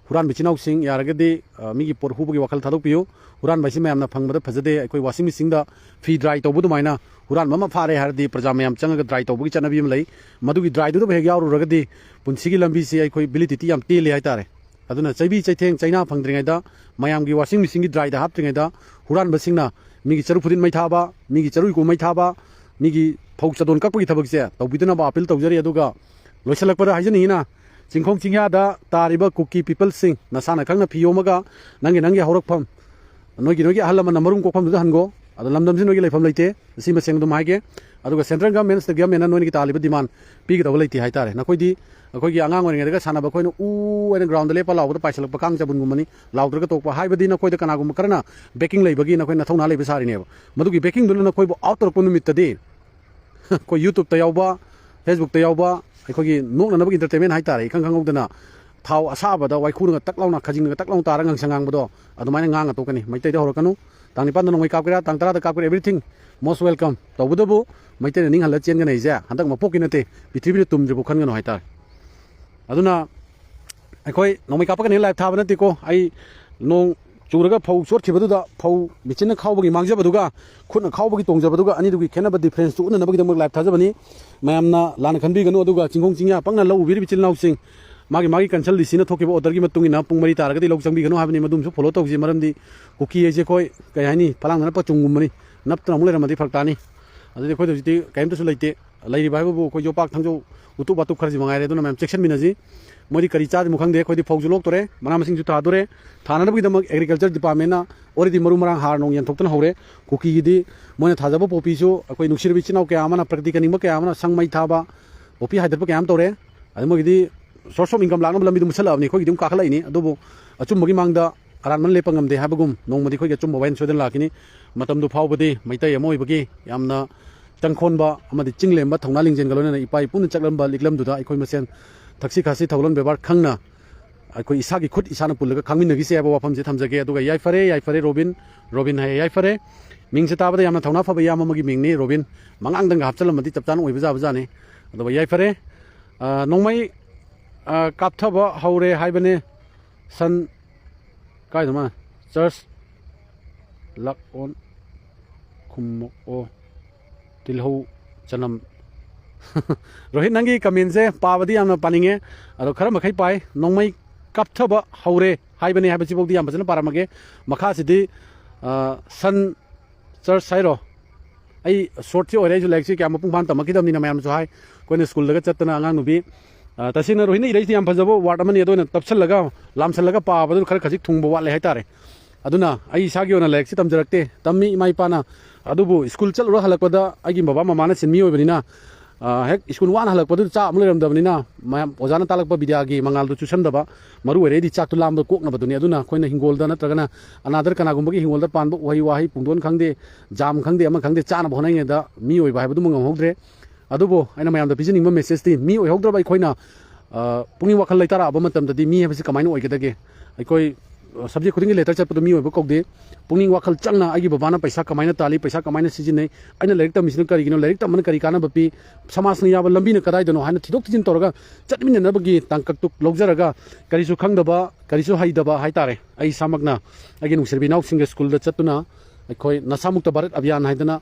ꯍꯨꯔꯥꯟꯕ ꯏꯆꯤꯟ ꯏꯅꯥꯎꯁꯤꯡ, ꯌꯥꯔꯒꯗꯤ, ꯑ, ꯃꯤꯒꯤ ꯄꯣꯠ ꯍꯨꯕꯒꯤ ꯋꯥꯈꯜ ꯊꯥꯗꯣꯛꯄꯤꯌꯨ꯫ ꯍꯨꯔꯥꯟꯕ ꯍꯥꯏꯁꯤ ꯃꯌꯥꯝꯅ ꯐꯪꯕꯗ ꯐꯖꯗꯦ꯫ ꯑꯩꯈꯣꯏ washing machineꯗ ꯐꯤ dry ꯇꯧꯕ ꯑꯗꯨꯃꯥꯏꯅ ꯍꯨꯔꯥꯟꯕ ꯑꯃ ꯐꯥꯔꯦ ꯍꯥꯏꯔꯗꯤ ꯄ꯭ꯔꯖꯥ ꯃꯌꯥꯝ ꯆꯪꯉꯒ dry ꯇꯧꯕꯒꯤ ꯆꯠꯅꯕꯤ ꯑꯃ ꯂꯩ꯫ ꯃꯗꯨꯒꯤ dryꯗꯨꯗꯕꯨ ꯍꯦꯛ ꯌꯥꯎꯔꯨꯔꯒꯗꯤ ꯄꯨꯟꯁꯤꯒꯤ ꯂꯝꯕꯤꯁꯤ ꯑꯩꯈꯣꯏ validity ꯌꯥꯝ ꯇꯦꯜꯂꯤ ꯍꯥꯏꯇꯥꯔꯦ꯫ ꯑꯗꯨꯅ ꯆꯩꯕꯤ ꯆꯩꯊꯦꯡ ꯆꯩꯅꯥ ꯐꯪꯗ꯭ꯔꯤꯉꯩꯗ, ꯃꯌꯥꯝꯒꯤ washing machineꯒꯤ dryꯗ ꯍꯥꯞꯇ꯭ꯔꯤꯉꯩꯗ ꯍꯨꯔꯥꯟꯕꯁꯤꯡꯅ ꯃꯤꯒꯤ ꯆꯔꯨ ꯐꯨꯗꯤꯠ ꯃꯩ ꯊꯥꯕ, ꯃꯤꯒꯤ ꯆꯔꯨ ꯏꯀꯣ ꯃꯩ ꯊꯥꯕ, ꯃꯤꯒꯤ ꯐꯧ ꯆꯥꯗꯣꯟ ꯀꯛꯄꯒꯤ ꯊꯕꯛꯁꯦ ꯇꯧꯕꯤꯗꯅꯕ appeal ꯇꯧꯖꯔꯤ꯫ ꯑꯗꯨꯒ ꯂꯣꯏꯁꯤꯜꯂꯛꯄꯗ ꯍꯥꯏꯖꯅꯤꯡꯉꯤꯅ, ꯆꯤꯡꯈꯣꯡ ꯆꯤꯡꯌꯥꯗ ꯇꯥꯔꯤꯕ ꯀꯨꯀꯤ peopleꯁꯤꯡ, ꯅꯁꯥꯅ ꯈꯪꯅ ꯐꯤ ꯌꯣꯝꯃꯒ ꯅꯪꯒꯤ ꯅꯪꯒꯤ ꯍꯧꯔꯛꯐꯝ, ꯅꯣꯏꯒꯤ ꯅꯣꯏꯒꯤ ꯑꯍꯜ ꯂꯃꯟꯅ ꯃꯔꯨꯝ ꯀꯣꯛꯐꯝꯗꯨꯗ ꯍꯟꯒꯣ꯫ ꯑꯗꯣ ꯂꯝꯗꯝꯁꯤ ꯅꯣꯏꯒꯤ ꯂꯩꯐꯝ ꯂꯩꯇꯦ, ꯑꯁꯤ ꯃꯁꯦꯡ ꯑꯗꯨꯝ ꯍꯥꯏꯒꯦ꯫ ꯑꯗꯨꯒ central government, state governmentꯅ ꯅꯣꯏꯅꯒꯤ ꯇꯥꯜꯂꯤꯕ demand ꯄꯤꯒꯗꯕ ꯂꯩꯇꯦ ꯍꯥꯏꯇꯥꯔꯦ꯫ ꯅꯈꯣꯏꯗꯤ ꯑꯩꯈꯣꯏꯒꯤ ꯑꯉꯥꯡ ꯑꯣꯏꯔꯤꯉꯩꯗꯒ ꯁꯥꯟꯅꯕ ꯑꯩꯈꯣꯏꯅ ꯎ ꯍꯥꯏꯅ groundꯗ ꯂꯦꯞꯄ ꯂꯥꯎꯕꯗ ꯄꯥꯏꯁꯤꯜꯂꯛꯄ ꯀꯥꯡ ꯆꯕꯨꯟꯒꯨꯝꯕꯅꯤ, ꯂꯥꯎꯗ꯭ꯔꯒ ꯇꯣꯛꯄ꯫ ꯍꯥꯏꯕꯗꯤ ꯅꯈꯣꯏꯗ ꯀꯅꯥꯒꯨꯝꯕ ꯈꯔꯅ backing ꯂꯩꯕꯒꯤ ꯅꯈꯣꯏ ꯅꯊꯧꯅꯥ ꯂꯩꯕ ꯁꯥꯔꯤꯅꯦꯕ꯫ ꯃꯗꯨꯒꯤ backingꯗꯨꯅ ꯅꯈꯣꯏꯕꯨ out ꯇꯧꯔꯛꯄ ꯅꯨꯃꯤꯠꯇꯗꯤ ꯑꯩꯈꯣꯏ YouTubeꯇ ꯌꯥꯎꯕ, Facebookꯇ ꯌꯥꯎꯕ, ꯑꯩꯈꯣꯏꯒꯤ ꯅꯣꯛꯅꯅꯕꯒꯤ entertainment ꯍꯥꯏꯇꯥꯔꯦ, ꯏꯈꯪ ꯈꯪꯍꯧꯗꯅ ꯊꯥꯎ ꯑꯁꯥꯕꯗ ꯋꯥꯏꯈꯨꯅꯒ ꯇꯛ ꯂꯥꯎꯅ, ꯈꯖꯤꯡꯅꯒ ꯇꯛ ꯂꯥꯎꯅ ꯇꯥꯔꯒ ꯉꯥꯡꯁꯪ ꯉꯥꯡꯕꯗꯣ ꯑꯗꯨꯃꯥꯏꯅ ꯉꯥꯡꯉ ꯇꯣꯛꯀꯅꯤ꯫ ꯃꯩꯇꯩꯗ ꯍꯧꯔꯛꯀꯅꯨ꯫ ꯇꯥꯡ ꯅꯤꯄꯥꯟꯗ ꯅꯣꯡꯃꯩ ꯀꯥꯞꯀꯦꯔꯥ, ꯇꯥꯡ ꯇꯔꯥꯗ ꯀꯥꯞꯀꯦꯔꯥ, everything most welcome꯫ ꯇꯧꯕꯇꯕꯨ ꯃꯩꯇꯩꯅ ꯅꯤꯡꯍꯜꯂ ꯆꯦꯟꯒꯅꯤ ꯍꯥꯏꯁꯦ ꯍꯟꯗꯛ ꯃꯄꯣꯛꯀꯤ ꯅꯠꯇꯦ, ꯄ꯭ꯔꯤꯊꯤꯕꯤꯗ ꯇꯨꯝꯗ꯭ꯔꯤꯕꯧ ꯈꯟꯒꯅꯨ ꯍꯥꯏꯇꯥꯔꯦ꯫ ꯑꯗꯨꯅ ꯑꯩꯈꯣꯏ ꯅꯣꯡꯃꯩ ꯀꯥꯞꯄꯛꯀꯅꯤ live ꯊꯥꯕ ꯅꯠꯇꯦꯀꯣ꯫ ꯑꯩ ꯅꯣꯡ ꯆꯨꯔꯒ ꯐꯧ ꯆꯣꯠꯈꯤꯕꯗꯨꯗ, ꯐꯧ ꯃꯦꯆꯤꯟꯅ ꯈꯥꯎꯕꯒꯤ ꯃꯥꯡꯖꯕꯗꯨꯒ ꯈꯨꯠꯅ ꯈꯥꯎꯕꯒꯤ ꯇꯣꯡꯖꯕꯗꯨꯒ ꯑꯅꯤꯗꯨꯒꯤ ꯈꯦꯠꯅꯕ differenceꯇꯨ ꯎꯠꯅꯅꯕꯒꯤꯗꯃꯛ live ꯊꯥꯖꯕꯅꯤ꯫ ꯃꯌꯥꯝꯅ ꯂꯥꯟꯅ ꯈꯟꯕꯤꯒꯅꯨ꯫ ꯑꯗꯨꯒ ꯆꯤꯡꯈꯣꯡ ꯆꯤꯡꯌꯥ ꯄꯪꯅ ꯂꯧ ꯎꯕꯤꯔꯤꯕ ꯏꯆꯤꯜ ꯏꯅꯥꯎꯁꯤꯡ, ꯃꯥꯒꯤ ꯃꯥꯒꯤ council DCꯅ ꯊꯣꯛꯈꯤꯕ orderꯒꯤ ꯃꯇꯨꯡ ꯏꯟꯅ ꯄꯨꯡ ꯃꯔꯤ ꯇꯥꯔꯒꯗꯤ ꯂꯧ ꯆꯪꯕꯤꯒꯅꯨ ꯍꯥꯏꯕꯅꯤ꯫ ꯃꯗꯨꯝꯁꯨ follow ꯇꯧꯁꯤ꯫ ꯃꯔꯝꯗꯤ ꯀꯨꯀꯤ ꯍꯥꯏꯁꯦ ꯑꯩꯈꯣꯏ, ꯀꯩ ꯍꯥꯏꯅꯤ, ꯐꯂꯥꯡꯗ ꯅꯞꯄ ꯆꯨꯝꯒꯨꯝꯕꯅꯤ꯫ ꯅꯞꯇꯅ ꯑꯃꯨꯛ ꯂꯩꯔꯝꯃꯗꯤ ꯐꯔꯛ ꯇꯥꯅꯤ꯫ ꯑꯗꯨꯗꯤ ꯑꯩꯈꯣꯏꯗ ꯍꯧꯖꯤꯛꯇꯤ ꯀꯔꯤꯝꯇꯁꯨ ꯂꯩꯇꯦ꯫ ꯂꯩꯔꯤꯕ ꯍꯥꯏꯕꯕꯨ ꯑꯩꯈꯣꯏ ꯌꯣꯄꯥꯛ ꯊꯥꯡꯖꯧ ꯎꯇꯨꯞ ꯋꯥꯇꯨꯞ ꯈꯔꯁꯤ ꯃꯉꯥꯏꯔꯦ꯫ ꯑꯗꯨꯅ ꯃꯌꯥꯝ ꯆꯦꯛꯁꯤꯟꯃꯤꯟꯅꯁꯤ꯫ ꯃꯣꯏꯗꯤ ꯀꯔꯤ ꯆꯥꯗ꯭ꯔꯤꯃꯣ ꯈꯪꯗꯦ꯫ ꯑꯩꯈꯣꯏꯗꯤ ꯐꯧꯁꯨ ꯂꯣꯛꯇꯣꯔꯦ, ꯃꯅꯥ ꯃꯁꯤꯡꯁꯨ ꯊꯥꯗꯣꯔꯦ꯫ ꯊꯥꯅꯅꯕꯒꯤꯗꯃꯛ agriculture department ꯅ already ꯃꯔꯨ ꯃꯔꯥꯡ ꯍꯥꯔ ꯅꯨꯡ ꯌꯦꯟꯊꯣꯛꯇꯅ ꯍꯧꯔꯦ꯫ ꯀꯨꯀꯤꯒꯤꯗꯤ ꯃꯣꯏꯅ ꯊꯥꯖꯕ ꯄꯣꯄꯤꯁꯨ ꯑꯩꯈꯣꯏ ꯅꯨꯡꯁꯤꯔꯕ ꯏꯆꯤꯟ ꯏꯅꯥꯎ ꯀꯌꯥ ꯑꯃꯅ, ꯄ꯭ꯔꯒꯇꯤ ꯀꯅꯤꯡꯕ ꯀꯌꯥ ꯑꯃꯅ ꯁꯪ ꯃꯩ ꯊꯥꯕ, ꯄꯣꯄꯤ ꯍꯥꯏꯗꯠꯄ ꯀꯌꯥ ꯑꯃ ꯇꯧꯔꯦ꯫ ꯑꯗꯨ ꯃꯣꯏꯒꯤꯗꯤ source of income ꯂꯥꯛꯅꯕ ꯂꯝꯕꯤꯗꯨ ꯃꯨꯠꯁꯜꯂꯛꯑꯕꯅꯤ꯫ ꯑꯩꯈꯣꯏꯒꯤꯗꯤ ꯑꯗꯨꯝ ꯀꯥꯈꯠꯂꯛꯏꯅꯤ꯫ ꯑꯗꯨꯕꯨ ꯑꯆꯨꯝꯕꯒꯤ ꯃꯥꯡꯗ ꯑꯔꯥꯟꯕꯅ ꯂꯦꯞꯄ ꯉꯝꯗꯦ ꯍꯥꯏꯕꯒꯨꯝ, ꯅꯣꯡꯃꯗꯤ ꯑꯩꯈꯣꯏꯒꯤ ꯑꯆꯨꯝꯕ ꯋꯥꯌꯦꯜ ꯁꯣꯏꯗꯅ ꯂꯥꯛꯈꯤꯅꯤ꯫ ꯃꯇꯝꯗꯨ ꯐꯥꯎꯕꯗꯤ ꯃꯩꯇꯩ ꯑꯃ ꯑꯣꯏꯕꯒꯤ ꯌꯥꯝꯅ ꯆꯪꯈꯣꯟꯕ ꯑꯃꯗꯤ ꯆꯤꯡ ꯂꯦꯝꯕ ꯊꯧꯅꯥ ꯂꯤꯡꯖꯦꯜꯒ ꯂꯣꯏꯅꯅ ꯏꯄꯥ ꯏꯄꯨꯅ ꯆꯠꯂꯝꯕ ꯂꯤꯛꯂꯝꯗꯨꯗ ꯑꯩꯈꯣꯏ ꯃꯁꯦꯟ ꯊꯛꯁꯤ ꯈꯥꯁꯤ ꯊꯧꯒꯜꯂꯣꯟ ꯕꯦꯕꯥꯔ ꯈꯪꯅ ꯑꯩꯈꯣꯏ ꯏꯁꯥꯒꯤ ꯈꯨꯠ ꯏꯁꯥꯅ ꯄꯨꯜꯂꯒ ꯈꯥꯡꯃꯤꯟꯅꯈꯤꯁꯦ ꯍꯥꯏꯕ ꯋꯥꯐꯝꯁꯦ ꯊꯝꯖꯒꯦ꯫ ꯑꯗꯨꯒ ꯌꯥꯏꯐꯔꯦ, ꯌꯥꯏꯐꯔꯦ ꯔꯣꯕꯤꯟ, ꯔꯣꯕꯤꯟ ꯍꯥꯏꯌꯦ, ꯌꯥꯏꯐꯔꯦ꯫ ꯃꯤꯡꯁꯦ ꯇꯥꯕꯗ ꯌꯥꯝꯅ ꯊꯧꯅꯥ ꯐꯕ ꯏꯌꯥꯝꯕ ꯑꯃꯒꯤ ꯃꯤꯡꯅꯤ ꯔꯣꯕꯤꯟ꯫ ꯃꯉꯥꯡꯗꯪꯒ ꯍꯥꯞꯆꯤꯜꯂꯝꯃꯗꯤ ꯆꯞ ꯆꯥꯅ ꯑꯣꯏꯕ ꯌꯥꯕꯖꯥꯠꯅꯤ꯫ ꯑꯗꯨꯒ ꯌꯥꯏꯐꯔꯦ꯫ ꯑ, ꯅꯣꯡꯃꯩ, ꯑ, ꯀꯥꯞꯊꯕ ꯍꯧꯔꯦ ꯍꯥꯏꯕꯅꯦ꯫ ꯁꯟ ꯀꯥꯏꯗ ꯃꯥ? ꯆꯔꯆ ꯂꯥꯛ ꯑꯣꯟ ꯈꯨꯝꯃꯛꯑꯣ꯫ ꯇꯤꯜꯍꯧ ꯆꯅꯝ꯫ ꯔꯣꯍꯤꯠ, ꯅꯪꯒꯤ comment ꯁꯦ ꯄꯥꯕꯗꯤ ꯌꯥꯝꯅ ꯄꯥꯅꯤꯡꯉꯦ, ꯑꯗꯣ ꯈꯔ ꯃꯈꯩ ꯄꯥꯏ꯫ ꯅꯣꯡꯃꯩ ꯀꯥꯞꯊꯕ ꯍꯧꯔꯦ ꯍꯥꯏꯕꯅꯦ ꯍꯥꯏꯕꯁꯤꯐꯥꯎꯗꯤ ꯌꯥꯝ ꯐꯖꯅ ꯄꯥꯔꯝꯃꯒꯦ꯫ ꯃꯈꯥꯁꯤꯗꯤ, ꯑ, ꯁꯟ ꯆꯔꯆ ꯍꯥꯏꯔꯣ? ꯑꯩ short ꯁꯤ ꯑꯣꯏꯔꯦ, ꯑꯩꯁꯨ ꯂꯥꯏꯔꯤꯛꯁꯤ ꯀꯌꯥ ꯃꯄꯨꯡ ꯐꯥꯅ ꯇꯝꯃꯛꯈꯤꯗꯕꯅꯤꯅ꯫ ꯃꯌꯥꯝꯁꯨ ꯍꯥꯏ, ꯑꯩꯈꯣꯏꯅ ꯁ꯭ꯀꯨꯜꯗꯒ ꯆꯠꯇꯅ ꯑꯉꯥꯡ ꯅꯨꯕꯤ, ꯑ, ꯇꯁꯦꯡꯅ ꯔꯣꯍꯤꯠꯅ ꯏꯔꯛꯏꯁꯤ ꯌꯥꯝ ꯐꯖꯕ word ꯑꯃꯅꯤ꯫ ꯑꯗꯨ ꯑꯣꯏꯅ ꯇꯞꯁꯜꯂꯒ, ꯂꯥꯝꯁꯜꯂꯒ ꯄꯥꯕꯗꯨ ꯈꯔ ꯈꯖꯤꯛ ꯊꯨꯡꯕ ꯋꯥꯠꯂꯦ ꯍꯥꯏꯇꯥꯔꯦ꯫ ꯑꯗꯨꯅ ꯑꯩ ꯏꯁꯥꯒꯤ ꯑꯣꯏꯅ ꯂꯥꯏꯔꯤꯛꯁꯤ ꯇꯝꯖꯔꯛꯇꯦ꯫ ꯇꯝꯃꯤ ꯏꯃꯥ ꯏꯄꯥꯅ, ꯑꯗꯨꯕꯨ ꯁ꯭ꯀꯨꯜ ꯆꯠꯂꯨꯔ ꯍꯜꯂꯛꯄꯗ ꯑꯩꯒꯤ ꯕꯕꯥ ꯃꯃꯥꯅ ꯁꯤꯟꯃꯤ ꯑꯣꯏꯕꯅꯤꯅ, ꯑ, ꯍꯦꯛ ꯁ꯭ꯀꯨꯜ ꯋꯥꯅ ꯍꯜꯂꯛꯄꯗꯨꯗ ꯆꯥꯛ ꯑꯃ ꯂꯩꯔꯝꯗꯕꯅꯤꯅ, ꯃꯌꯥꯝ ꯑꯣꯖꯥꯅ ꯇꯥꯛꯂꯛꯄ ꯕꯤꯗ꯭ꯌꯥꯒꯤ ꯃꯉꯥꯜꯗꯨ ꯆꯨꯁꯟꯗꯕ, ꯃꯔꯨ ꯑꯣꯏꯔꯦꯗꯤ ꯆꯥꯛꯇꯨ ꯂꯥꯝꯕ ꯀꯣꯛꯅꯕꯗꯨꯅꯤ꯫ ꯑꯗꯨꯅ ꯑꯩꯈꯣꯏꯅ ꯍꯤꯡꯒꯣꯜꯗ ꯅꯠꯇ꯭ꯔꯒꯅ ꯑꯅꯥꯗꯔ ꯀꯅꯥꯒꯨꯝꯕꯒꯤ ꯍꯤꯡꯒꯣꯜꯗ ꯄꯥꯟꯕ ꯎꯍꯩ ꯋꯥꯍꯩ, ꯄꯨꯡꯗꯣꯟ ꯈꯪꯗꯦ, ꯖꯥꯝ ꯈꯪꯗꯦ, ꯑꯃ ꯈꯪꯗꯦ, ꯆꯥꯅꯕ ꯍꯣꯠꯅꯔꯤꯉꯩꯗ ꯃꯤ ꯑꯣꯏꯕ ꯍꯥꯏꯕꯗꯨꯃ ꯉꯝꯍꯧꯗ꯭ꯔꯦ꯫ ꯑꯗꯨꯕꯨ ꯑꯩꯅ ꯃꯌꯥꯝꯗ ꯄꯤꯖꯅꯤꯡꯕ message ꯇꯤ, ꯃꯤ ꯑꯣꯏꯍꯧꯗ꯭ꯔꯕ ꯑꯩꯈꯣꯏꯅ, ꯑ, ꯄꯨꯛꯅꯤꯡ ꯋꯥꯈꯜ ꯂꯩꯇꯥꯔꯛꯑꯕ ꯃꯇꯝꯗꯗꯤ ꯃꯤ ꯍꯥꯏꯕꯁꯤ ꯀꯃꯥꯏꯅ ꯑꯣꯏꯒꯗꯒꯦ? ꯑꯩꯈꯣꯏ, ꯑ, subject ꯈꯨꯗꯤꯡꯒꯤ letter ꯆꯠꯄꯗꯣ ꯃꯤ ꯑꯣꯏꯕ ꯀꯧꯗꯦ꯫ ꯄꯨꯛꯅꯤꯡ ꯋꯥꯈꯜ ꯆꯪꯅ ꯑꯩꯒꯤ ꯕꯕꯥꯅ ꯄꯩꯁꯥ ꯀꯃꯥꯏꯅ ꯇꯥꯜꯂꯤ, ꯄꯩꯁꯥ ꯀꯃꯥꯏꯅ ꯁꯤꯖꯤꯟꯅꯩ, ꯑꯩꯅ ꯂꯥꯏꯔꯤꯛ ꯇꯝꯃꯤꯁꯤꯅ ꯀꯔꯤꯒꯤꯅꯣ, ꯂꯥꯏꯔꯤꯛ ꯇꯝꯕꯅ ꯀꯔꯤ ꯀꯥꯟꯅꯕ ꯄꯤ, ꯁꯃꯥꯖꯅ ꯌꯥꯕ ꯂꯝꯕꯤꯅ ꯀꯗꯥꯏꯗꯅꯣ ꯍꯥꯏꯅ ꯊꯤꯗꯣꯛ ꯊꯤꯖꯤꯟ ꯇꯧꯔꯒ ꯆꯠꯃꯤꯟꯅꯅꯕꯒꯤ ꯇꯥꯡꯀꯛꯇꯨ ꯂꯧꯖꯔꯒ, ꯀꯔꯤꯁꯨ ꯈꯪꯗꯕ, ꯀꯔꯤꯁꯨ ꯍꯩꯇꯕ ꯍꯥꯏꯇꯥꯔꯦ, ꯑꯩ ꯏꯁꯥꯃꯛꯅ ꯑꯩꯒꯤ ꯅꯨꯡꯁꯤꯔꯕ ꯏꯅꯥꯎꯁꯤꯡꯒ ꯁ꯭ꯀꯨꯜꯗ ꯆꯠꯇꯨꯅ ꯑꯩꯈꯣꯏ ꯅꯁꯥꯃꯨꯛꯇ ꯚꯥꯔꯠ ꯑꯚꯤꯌꯥꯟ ꯍꯥꯏꯗꯅ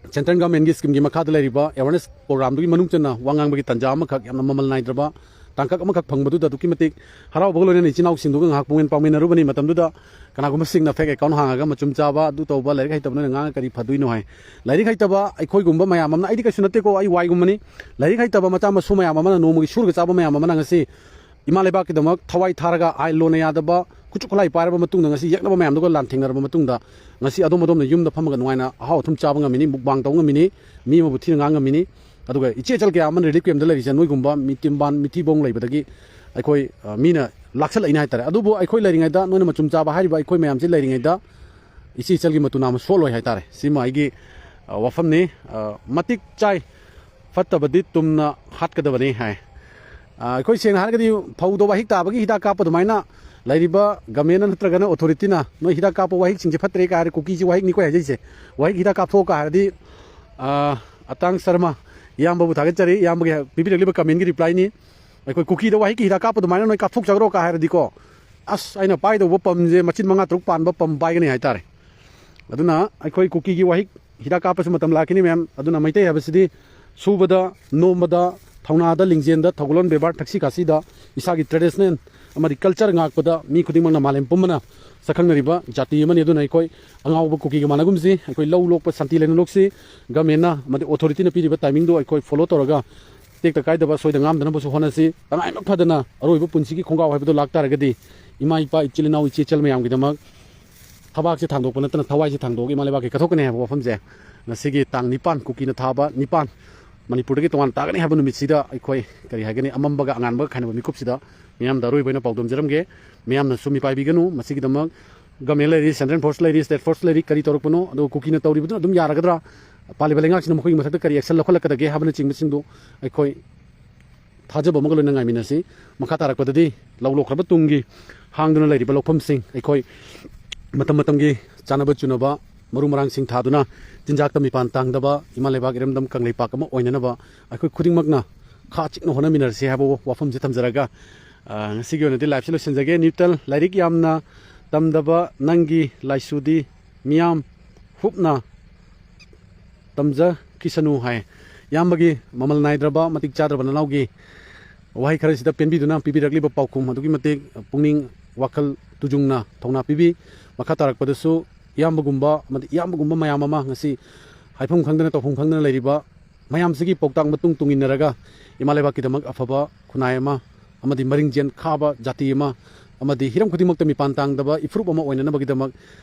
central government ꯀꯤ scheme ꯒꯤ ꯃꯈꯥꯗ ꯂꯩꯔꯤꯕ awareness program ꯗꯨꯒꯤ ꯃꯅꯨꯡ ꯆꯟꯅ ꯋꯥ ꯉꯥꯡꯕꯒꯤ ꯇꯥꯟꯖꯥ ꯑꯃꯈꯛ ꯌꯥꯝꯅ ꯃꯃꯜ ꯅꯥꯏꯗ꯭ꯔꯕ ꯇꯥꯡꯀꯛ ꯑꯃꯈꯛ ꯐꯪꯕꯗꯨꯗ ꯑꯗꯨꯛꯀꯤ ꯃꯇꯤꯛ ꯍꯔꯥꯎꯕꯒ ꯂꯣꯏꯅꯅ ꯏꯆꯤꯟ ꯏꯅꯥꯎꯁꯤꯡꯗꯨꯒ ꯉꯥꯏꯍꯥꯛ ꯄꯨꯡꯌꯦꯟ ꯄꯥꯡꯃꯤꯟꯅꯔꯨꯕꯅꯤ꯫ ꯃꯇꯝꯗꯨꯗ ꯀꯅꯥꯒꯨꯝꯕꯁꯤꯡꯅ ꯐꯦꯛ ꯑꯦꯀꯥꯎꯟ ꯍꯥꯡꯉꯒ ꯃꯆꯨꯝ ꯆꯥꯕ, ꯑꯗꯨ ꯇꯧꯕ, ꯂꯥꯏꯔꯤꯛ ꯍꯩꯇꯕ ꯅꯣꯏꯅ ꯉꯥꯡꯉ ꯀꯔꯤ ꯐꯗꯣꯏꯅꯣ ꯍꯥꯏ꯫ ꯂꯥꯏꯔꯤꯛ ꯍꯩꯇꯕ ꯑꯩꯈꯣꯏꯒꯨꯝꯕ ꯃꯌꯥꯝ ꯑꯃꯅ, ꯑꯩꯗꯤ ꯀꯩꯁꯨ ꯅꯠꯇꯦꯀꯣ, ꯑꯩ ꯋꯥꯏꯒꯨꯝꯕꯅꯤ, ꯂꯥꯏꯔꯤꯛ ꯍꯩꯇꯕ ꯃꯆꯥ ꯃꯁꯨ ꯃꯌꯥꯝ ꯑꯃꯅ, ꯅꯣꯡꯃꯒꯤ ꯁꯨꯔꯒ ꯆꯥꯕ ꯃꯌꯥꯝ ꯑꯃꯅ ꯉꯁꯤ ꯏꯃꯥ ꯂꯩꯕꯥꯛꯀꯤꯗꯃꯛ ꯊꯋꯥꯏ ꯊꯥꯔꯒ ꯑꯥꯏꯟ ꯂꯣꯟꯅ ꯌꯥꯗꯕ ꯈꯨꯠꯁꯨ ꯈꯨꯠꯂꯥꯏ ꯄꯥꯏꯔꯕ ꯃꯇꯨꯡꯗ, ꯉꯁꯤ ꯌꯦꯛꯅꯕ ꯃꯌꯥꯝꯗꯨꯒ ꯂꯥꯟꯊꯦꯡꯅꯔꯕ ꯃꯇꯨꯡꯗ, ꯉꯁꯤ ꯑꯗꯣꯝ ꯑꯗꯣꯝꯅ ꯌꯨꯝꯗ ꯐꯝꯃꯒ ꯅꯨꯡꯉꯥꯏꯅ ꯑꯍꯥꯎ ꯑꯊꯨꯝ ꯆꯥꯕ ꯉꯝꯃꯤꯅꯤ, ꯃꯨꯛꯕꯥꯡ ꯇꯧꯕ ꯉꯝꯃꯤꯅꯤ, ꯃꯤ ꯑꯃꯕꯨ ꯊꯤꯅ ꯉꯥꯡ ꯉꯝꯃꯤꯅꯤ꯫ ꯑꯗꯨꯒ ꯏꯆꯦ ꯏꯆꯜ ꯀꯌꯥ ꯑꯃꯅ ꯔꯤꯂꯤꯐ ꯀꯦꯝꯞꯇ ꯂꯩꯔꯤꯁꯦ ꯅꯣꯏꯒꯨꯝꯕ ꯃꯤ ꯇꯤꯝꯕꯥꯟ ꯃꯤꯊꯤꯕꯣꯡ ꯂꯩꯕꯗꯒꯤ ꯑꯩꯈꯣꯏ, ꯑ, ꯃꯤꯅ ꯂꯥꯛꯁꯜꯂꯛꯏꯅꯦ ꯍꯥꯏꯇꯥꯔꯦ꯫ ꯑꯗꯨꯕꯨ ꯑꯩꯈꯣꯏ ꯂꯩꯔꯤꯉꯩꯗ, ꯅꯣꯏꯅ ꯃꯆꯨꯝ ꯆꯥꯕ ꯍꯥꯏꯔꯤꯕ ꯑꯩꯈꯣꯏ ꯃꯌꯥꯝꯁꯤ ꯂꯩꯔꯤꯉꯩꯗ ꯏꯆꯦ ꯏꯆꯜꯒꯤ ꯃꯇꯨ ꯅꯥꯝꯃ ꯁꯣꯠꯂꯣꯏ ꯍꯥꯏꯇꯥꯔꯦ꯫ ꯁꯤꯃ ꯑꯩꯒꯤ, ꯑ, ꯋꯥꯐꯝꯅꯤ꯫ ꯑ, ꯃꯇꯤꯛ ꯆꯥꯏ, ꯐꯠꯇꯕꯗꯤ ꯇꯨꯝꯅ ꯍꯥꯠꯀꯗꯕꯅꯤ ꯍꯥꯏ꯫ ꯑ, ꯑꯩꯈꯣꯏ ꯁꯦꯡꯅ ꯍꯥꯏꯔꯒꯗꯤ ꯐꯧꯗ ꯋꯥꯍꯤꯛ ꯇꯥꯕꯒꯤ ꯍꯤꯗꯥꯛ ꯀꯥꯞꯄ ꯑꯗꯨꯃꯥꯏꯅ ꯂꯩꯔꯤꯕ ꯒꯃꯦꯟꯅ ꯅꯠꯇ꯭ꯔꯒꯅ ꯑꯣꯊꯣꯔꯤꯇꯤꯅ ꯅꯣꯏ ꯍꯤꯗꯥꯛ ꯀꯥꯞꯄ ꯋꯥꯍꯤꯛꯁꯤꯡꯁꯦ ꯐꯠꯇ꯭ꯔꯦ ꯀꯥ ꯍꯥꯏꯔꯦ, ꯀꯨꯀꯤꯁꯤ ꯋꯥꯍꯤꯛꯅꯤꯀꯣ ꯍꯥꯏꯖꯩꯁꯦ, ꯋꯥꯍꯤꯛ ꯍꯤꯗꯥꯛ ꯀꯥꯞꯊꯣꯛꯑꯣ ꯀꯥ ꯍꯥꯏꯔꯗꯤ, ꯑ, ꯑꯇꯥꯡ ꯁꯔꯃ ꯏꯌꯥꯝꯕꯕꯨ ꯊꯥꯒꯠꯆꯔꯤ, ꯏꯌꯥꯝꯕꯒꯤ ꯄꯤꯕꯤꯔꯛꯂꯤꯕ ꯀꯃꯦꯟꯒꯤ ꯔꯤꯄ꯭ꯂꯥꯏꯅꯤ꯫ ꯑꯩꯈꯣꯏ ꯀꯨꯀꯤꯗ ꯋꯥꯍꯤꯛꯀꯤ ꯍꯤꯗꯥꯛ ꯀꯥꯞꯄ ꯑꯗꯨꯃꯥꯏꯅ ꯅꯣꯏ ꯀꯥꯞꯊꯣꯛꯆꯈ꯭ꯔꯣ ꯀꯥ ꯍꯥꯏꯔꯗꯤꯀꯣ, ꯑꯁ, ꯑꯩꯅ ꯄꯥꯏꯗꯧꯕ ꯄꯝꯁꯦ ꯃꯆꯤꯟ ꯃꯉꯥ ꯇꯔꯨꯛ ꯄꯥꯟꯕ ꯄꯝ ꯄꯥꯏꯒꯅꯤ ꯍꯥꯏꯇꯥꯔꯦ꯫ ꯑꯗꯨꯅ ꯑꯩꯈꯣꯏ ꯀꯨꯀꯤꯒꯤ ꯋꯥꯍꯤꯛ ꯍꯤꯗꯥꯛ ꯀꯥꯞꯄꯁꯨ ꯃꯇꯝ ꯂꯥꯛꯈꯤꯅꯤ ꯃꯌꯥꯝ꯫ ꯑꯗꯨꯅ ꯃꯩꯇꯩ ꯍꯥꯏꯕꯁꯤꯗꯤ ꯁꯨꯕꯗ, ꯅꯣꯝꯕꯗ, ꯊꯧꯅꯥꯗ, ꯂꯤꯡꯖꯦꯜꯗ, ꯊꯧꯒꯜꯂꯣꯟ ꯕꯦꯕꯥꯔ, ꯊꯛꯁꯤ ꯈꯥꯁꯤꯗ, ꯏꯁꯥꯒꯤ ꯇ꯭ꯔꯦꯗꯤꯁꯅꯦꯜ ꯑꯃꯗꯤ ꯀꯜꯆꯔ ꯉꯥꯛꯄꯗ ꯃꯤ ꯈꯨꯗꯤꯡꯃꯛꯅ ꯃꯥꯂꯦꯝ ꯄꯨꯝꯕꯅ ꯁꯛꯈꯪꯅꯔꯤꯕ ꯖꯥꯇꯤ ꯑꯃꯅꯤ꯫ ꯑꯗꯨꯅ ꯑꯩꯈꯣꯏ ꯑꯉꯥꯎꯕ ꯀꯨꯀꯤꯒ ꯃꯥꯟꯅꯒꯨꯝꯁꯤ, ꯑꯩꯈꯣꯏ ꯂꯧ ꯂꯣꯛꯄ ꯁꯥꯟꯇꯤ ꯂꯩꯅ ꯂꯣꯛꯁꯤ, ꯒꯃꯦꯟꯅ ꯑꯃꯗꯤ ꯑꯣꯊꯣꯔꯤꯇꯤꯅ ꯄꯤꯔꯤꯕ ꯇꯥꯏꯃꯤꯡꯗꯨ ꯑꯩꯈꯣꯏ ꯐꯣꯂꯣ ꯇꯧꯔꯒ ꯇꯦꯛꯇ ꯀꯥꯏꯗꯕ ꯁꯣꯏꯗ ꯉꯥꯝꯗꯅꯕꯁꯨ ꯍꯣꯠꯅꯁꯤ꯫ ꯇꯉꯥꯏꯃꯛ ꯐꯗꯅ ꯑꯔꯣꯏꯕ ꯄꯨꯟꯁꯤꯒꯤ ꯈꯣꯡꯒꯥꯎ ꯍꯥꯏꯕꯗꯨ ꯂꯥꯛꯇꯥꯔꯒꯗꯤ ꯏꯃꯥ ꯏꯄꯥ, ꯏꯆꯤꯜ ꯏꯅꯥꯎ, ꯏꯆꯦ ꯏꯆꯜ ꯃꯌꯥꯝꯒꯤꯗꯃꯛ ꯊꯕꯥꯛꯁꯦ ꯊꯥꯡꯗꯣꯛꯄ ꯅꯠꯇꯅ ꯊꯋꯥꯏꯁꯦ ꯊꯥꯡꯗꯣꯛꯑꯒ ꯏꯃꯥ ꯂꯩꯕꯥꯛꯀꯤ ꯀꯠꯊꯣꯛꯀꯅꯤ ꯍꯥꯏꯕ ꯋꯥꯐꯝꯁꯦ ꯉꯁꯤꯒꯤ ꯇꯥꯡ ꯅꯤꯄꯥꯟ, ꯀꯨꯀꯤꯅ ꯊꯥꯕ ꯅꯤꯄꯥꯟ, ꯃꯅꯤꯄꯨꯔꯗꯒꯤ ꯇꯣꯉꯥꯟ ꯇꯥꯒꯅꯤ ꯍꯥꯏꯕ ꯅꯨꯃꯤꯠꯁꯤꯗ ꯑꯩꯈꯣꯏ, ꯀꯔꯤ ꯍꯥꯏꯒꯅꯤ, ꯑꯃꯝꯕꯒ ꯑꯉꯥꯟꯕꯒ ꯈꯥꯏꯅꯕ ꯃꯤꯀꯨꯞꯁꯤꯗ ꯃꯤꯌꯥꯝꯗ ꯑꯔꯣꯏꯕ ꯑꯣꯏꯅ ꯄꯥꯎꯗꯝꯖꯔꯝꯒꯦ꯫ ꯃꯤꯌꯥꯝꯅꯁꯨ ꯃꯤꯄꯥꯏꯕꯤꯒꯅꯨ꯫ ꯃꯁꯤꯒꯤꯗꯃꯛ ꯒꯃꯦꯟ ꯂꯩꯔꯤ, ꯁꯦꯟꯇ꯭ꯔꯦꯜ ꯐꯣꯔꯁ ꯂꯩꯔꯤ, ꯁ꯭ꯇꯦꯠ ꯐꯣꯔꯁ ꯂꯩꯔꯤ, ꯀꯔꯤ ꯇꯧꯔꯛꯄꯅꯣ, ꯑꯗꯨꯒ ꯀꯨꯀꯤꯅ ꯇꯧꯔꯤꯕꯗꯨꯅ ꯑꯗꯨꯝ ꯌꯥꯔꯒꯗ꯭ꯔꯥ, ꯄꯥꯜꯂꯤꯕ ꯂꯩꯉꯥꯛꯁꯤꯅ ꯃꯈꯣꯏꯒꯤ ꯃꯊꯛꯇ ꯀꯔꯤ ꯑꯦꯛꯁꯟ ꯂꯧꯈꯠꯂꯛꯀꯗꯒꯦ ꯍꯥꯏꯕꯅꯆꯤꯡꯕꯁꯤꯡꯗꯨ ꯑꯩꯈꯣꯏ ꯊꯥꯖꯕ ꯑꯃꯒ ꯂꯣꯏꯅ ꯉꯥꯏꯃꯤꯟꯅꯁꯤ꯫ ꯃꯈꯥ ꯇꯥꯔꯛꯄꯗꯗꯤ ꯂꯧ ꯂꯣꯛꯈ꯭ꯔꯕ ꯇꯨꯡꯒꯤ ꯍꯥꯡꯗꯨꯅ ꯂꯩꯔꯤꯕ ꯂꯧꯐꯝꯁꯤꯡ ꯑꯩꯈꯣꯏ ꯃꯇꯝ ꯃꯇꯝꯒꯤ ꯆꯥꯅꯕ ꯆꯨꯅꯕ ꯃꯔꯨ ꯃꯔꯥꯡꯁꯤꯡ ꯊꯥꯗꯨꯅ ꯆꯤꯟꯖꯥꯛꯇ ꯃꯤꯄꯥꯟ ꯇꯥꯡꯗꯕ ꯏꯃꯥ ꯂꯩꯕꯥꯛ ꯏꯔꯝꯗꯝ ꯀꯪꯂꯩꯄꯥꯛ ꯑꯃ ꯑꯣꯏꯅꯅꯕ ꯑꯩꯈꯣꯏ ꯈꯨꯗꯤꯡꯃꯛꯅ ꯈꯥ ꯆꯤꯛꯅ ꯍꯣꯠꯅꯃꯤꯟꯅꯔꯁꯤ ꯍꯥꯏꯕ ꯋꯥꯐꯝꯁꯤ ꯊꯝꯖꯔꯒ, ꯑ, ꯉꯁꯤꯒꯤ ꯑꯣꯏꯅꯗꯤ ꯂꯥꯏꯐꯁꯤ ꯂꯣꯏꯁꯤꯟꯖꯒꯦ꯫ ꯅ꯭ꯌꯨꯇꯟ, ꯂꯥꯏꯔꯤꯛ ꯌꯥꯝꯅ ꯇꯝꯗꯕ ꯅꯪꯒꯤ ꯂꯥꯏꯁꯨꯗꯤ ꯃꯤꯌꯥꯝ ꯍꯨꯞꯅ ꯇꯝꯖꯈꯤꯁꯅꯨ ꯍꯥꯏ꯫ ꯏꯌꯥꯝꯕꯒꯤ ꯃꯃꯜ ꯅꯥꯏꯗ꯭ꯔꯕ ꯃꯇꯤꯛ ꯆꯥꯗ꯭ꯔꯕ ꯅꯅꯥꯎꯒꯤ ꯋꯥꯍꯩ ꯈꯔꯁꯤꯗ ꯄꯦꯟꯕꯤꯗꯨꯅ ꯄꯤꯕꯤꯔꯛꯂꯤꯕ ꯄꯥꯎꯈꯨꯝ ꯑꯗꯨꯛꯀꯤ ꯃꯇꯤꯛ ꯄꯨꯛꯅꯤꯡ ꯋꯥꯈꯜ ꯇꯨꯖꯨꯡꯅ ꯊꯧꯅꯥ ꯄꯤꯕꯤ꯫ ꯃꯈꯥ ꯇꯥꯔꯛꯄꯗꯁꯨ ꯏꯌꯥꯝꯕꯒꯨꯝꯕ ꯑꯃꯗꯤ ꯏꯌꯥꯝꯕꯒꯨꯝꯕ ꯃꯌꯥꯝ ꯑꯃ ꯉꯁꯤ ꯍꯥꯏꯐꯝ ꯈꯪꯗꯅ ꯇꯧꯐꯝ ꯈꯪꯗꯅ ꯂꯩꯔꯤꯕ ꯃꯌꯥꯝꯁꯤꯒꯤ ꯄꯥꯎꯇꯥꯛ ꯃꯇꯨꯡ ꯇꯨꯡ ꯏꯟꯅꯔꯒ ꯏꯃꯥ ꯂꯩꯕꯥꯛꯀꯤꯗꯃꯛ ꯑꯐꯕ ꯈꯨꯟꯅꯥꯏ ꯑꯃ ꯑꯃꯗꯤ ꯃꯔꯤꯡꯖꯦꯟ ꯈꯥꯕ ꯖꯥꯇꯤ ꯑꯃ ꯑꯃꯗꯤ ꯍꯤꯔꯝ ꯈꯨꯗꯤꯡꯃꯛꯇ ꯃꯤꯄꯥꯟ ꯇꯥꯡꯗꯕ ꯏꯐꯨꯔꯨꯞ ꯑꯃ ꯑꯣꯏꯅꯅꯕꯒꯤꯗꯃꯛ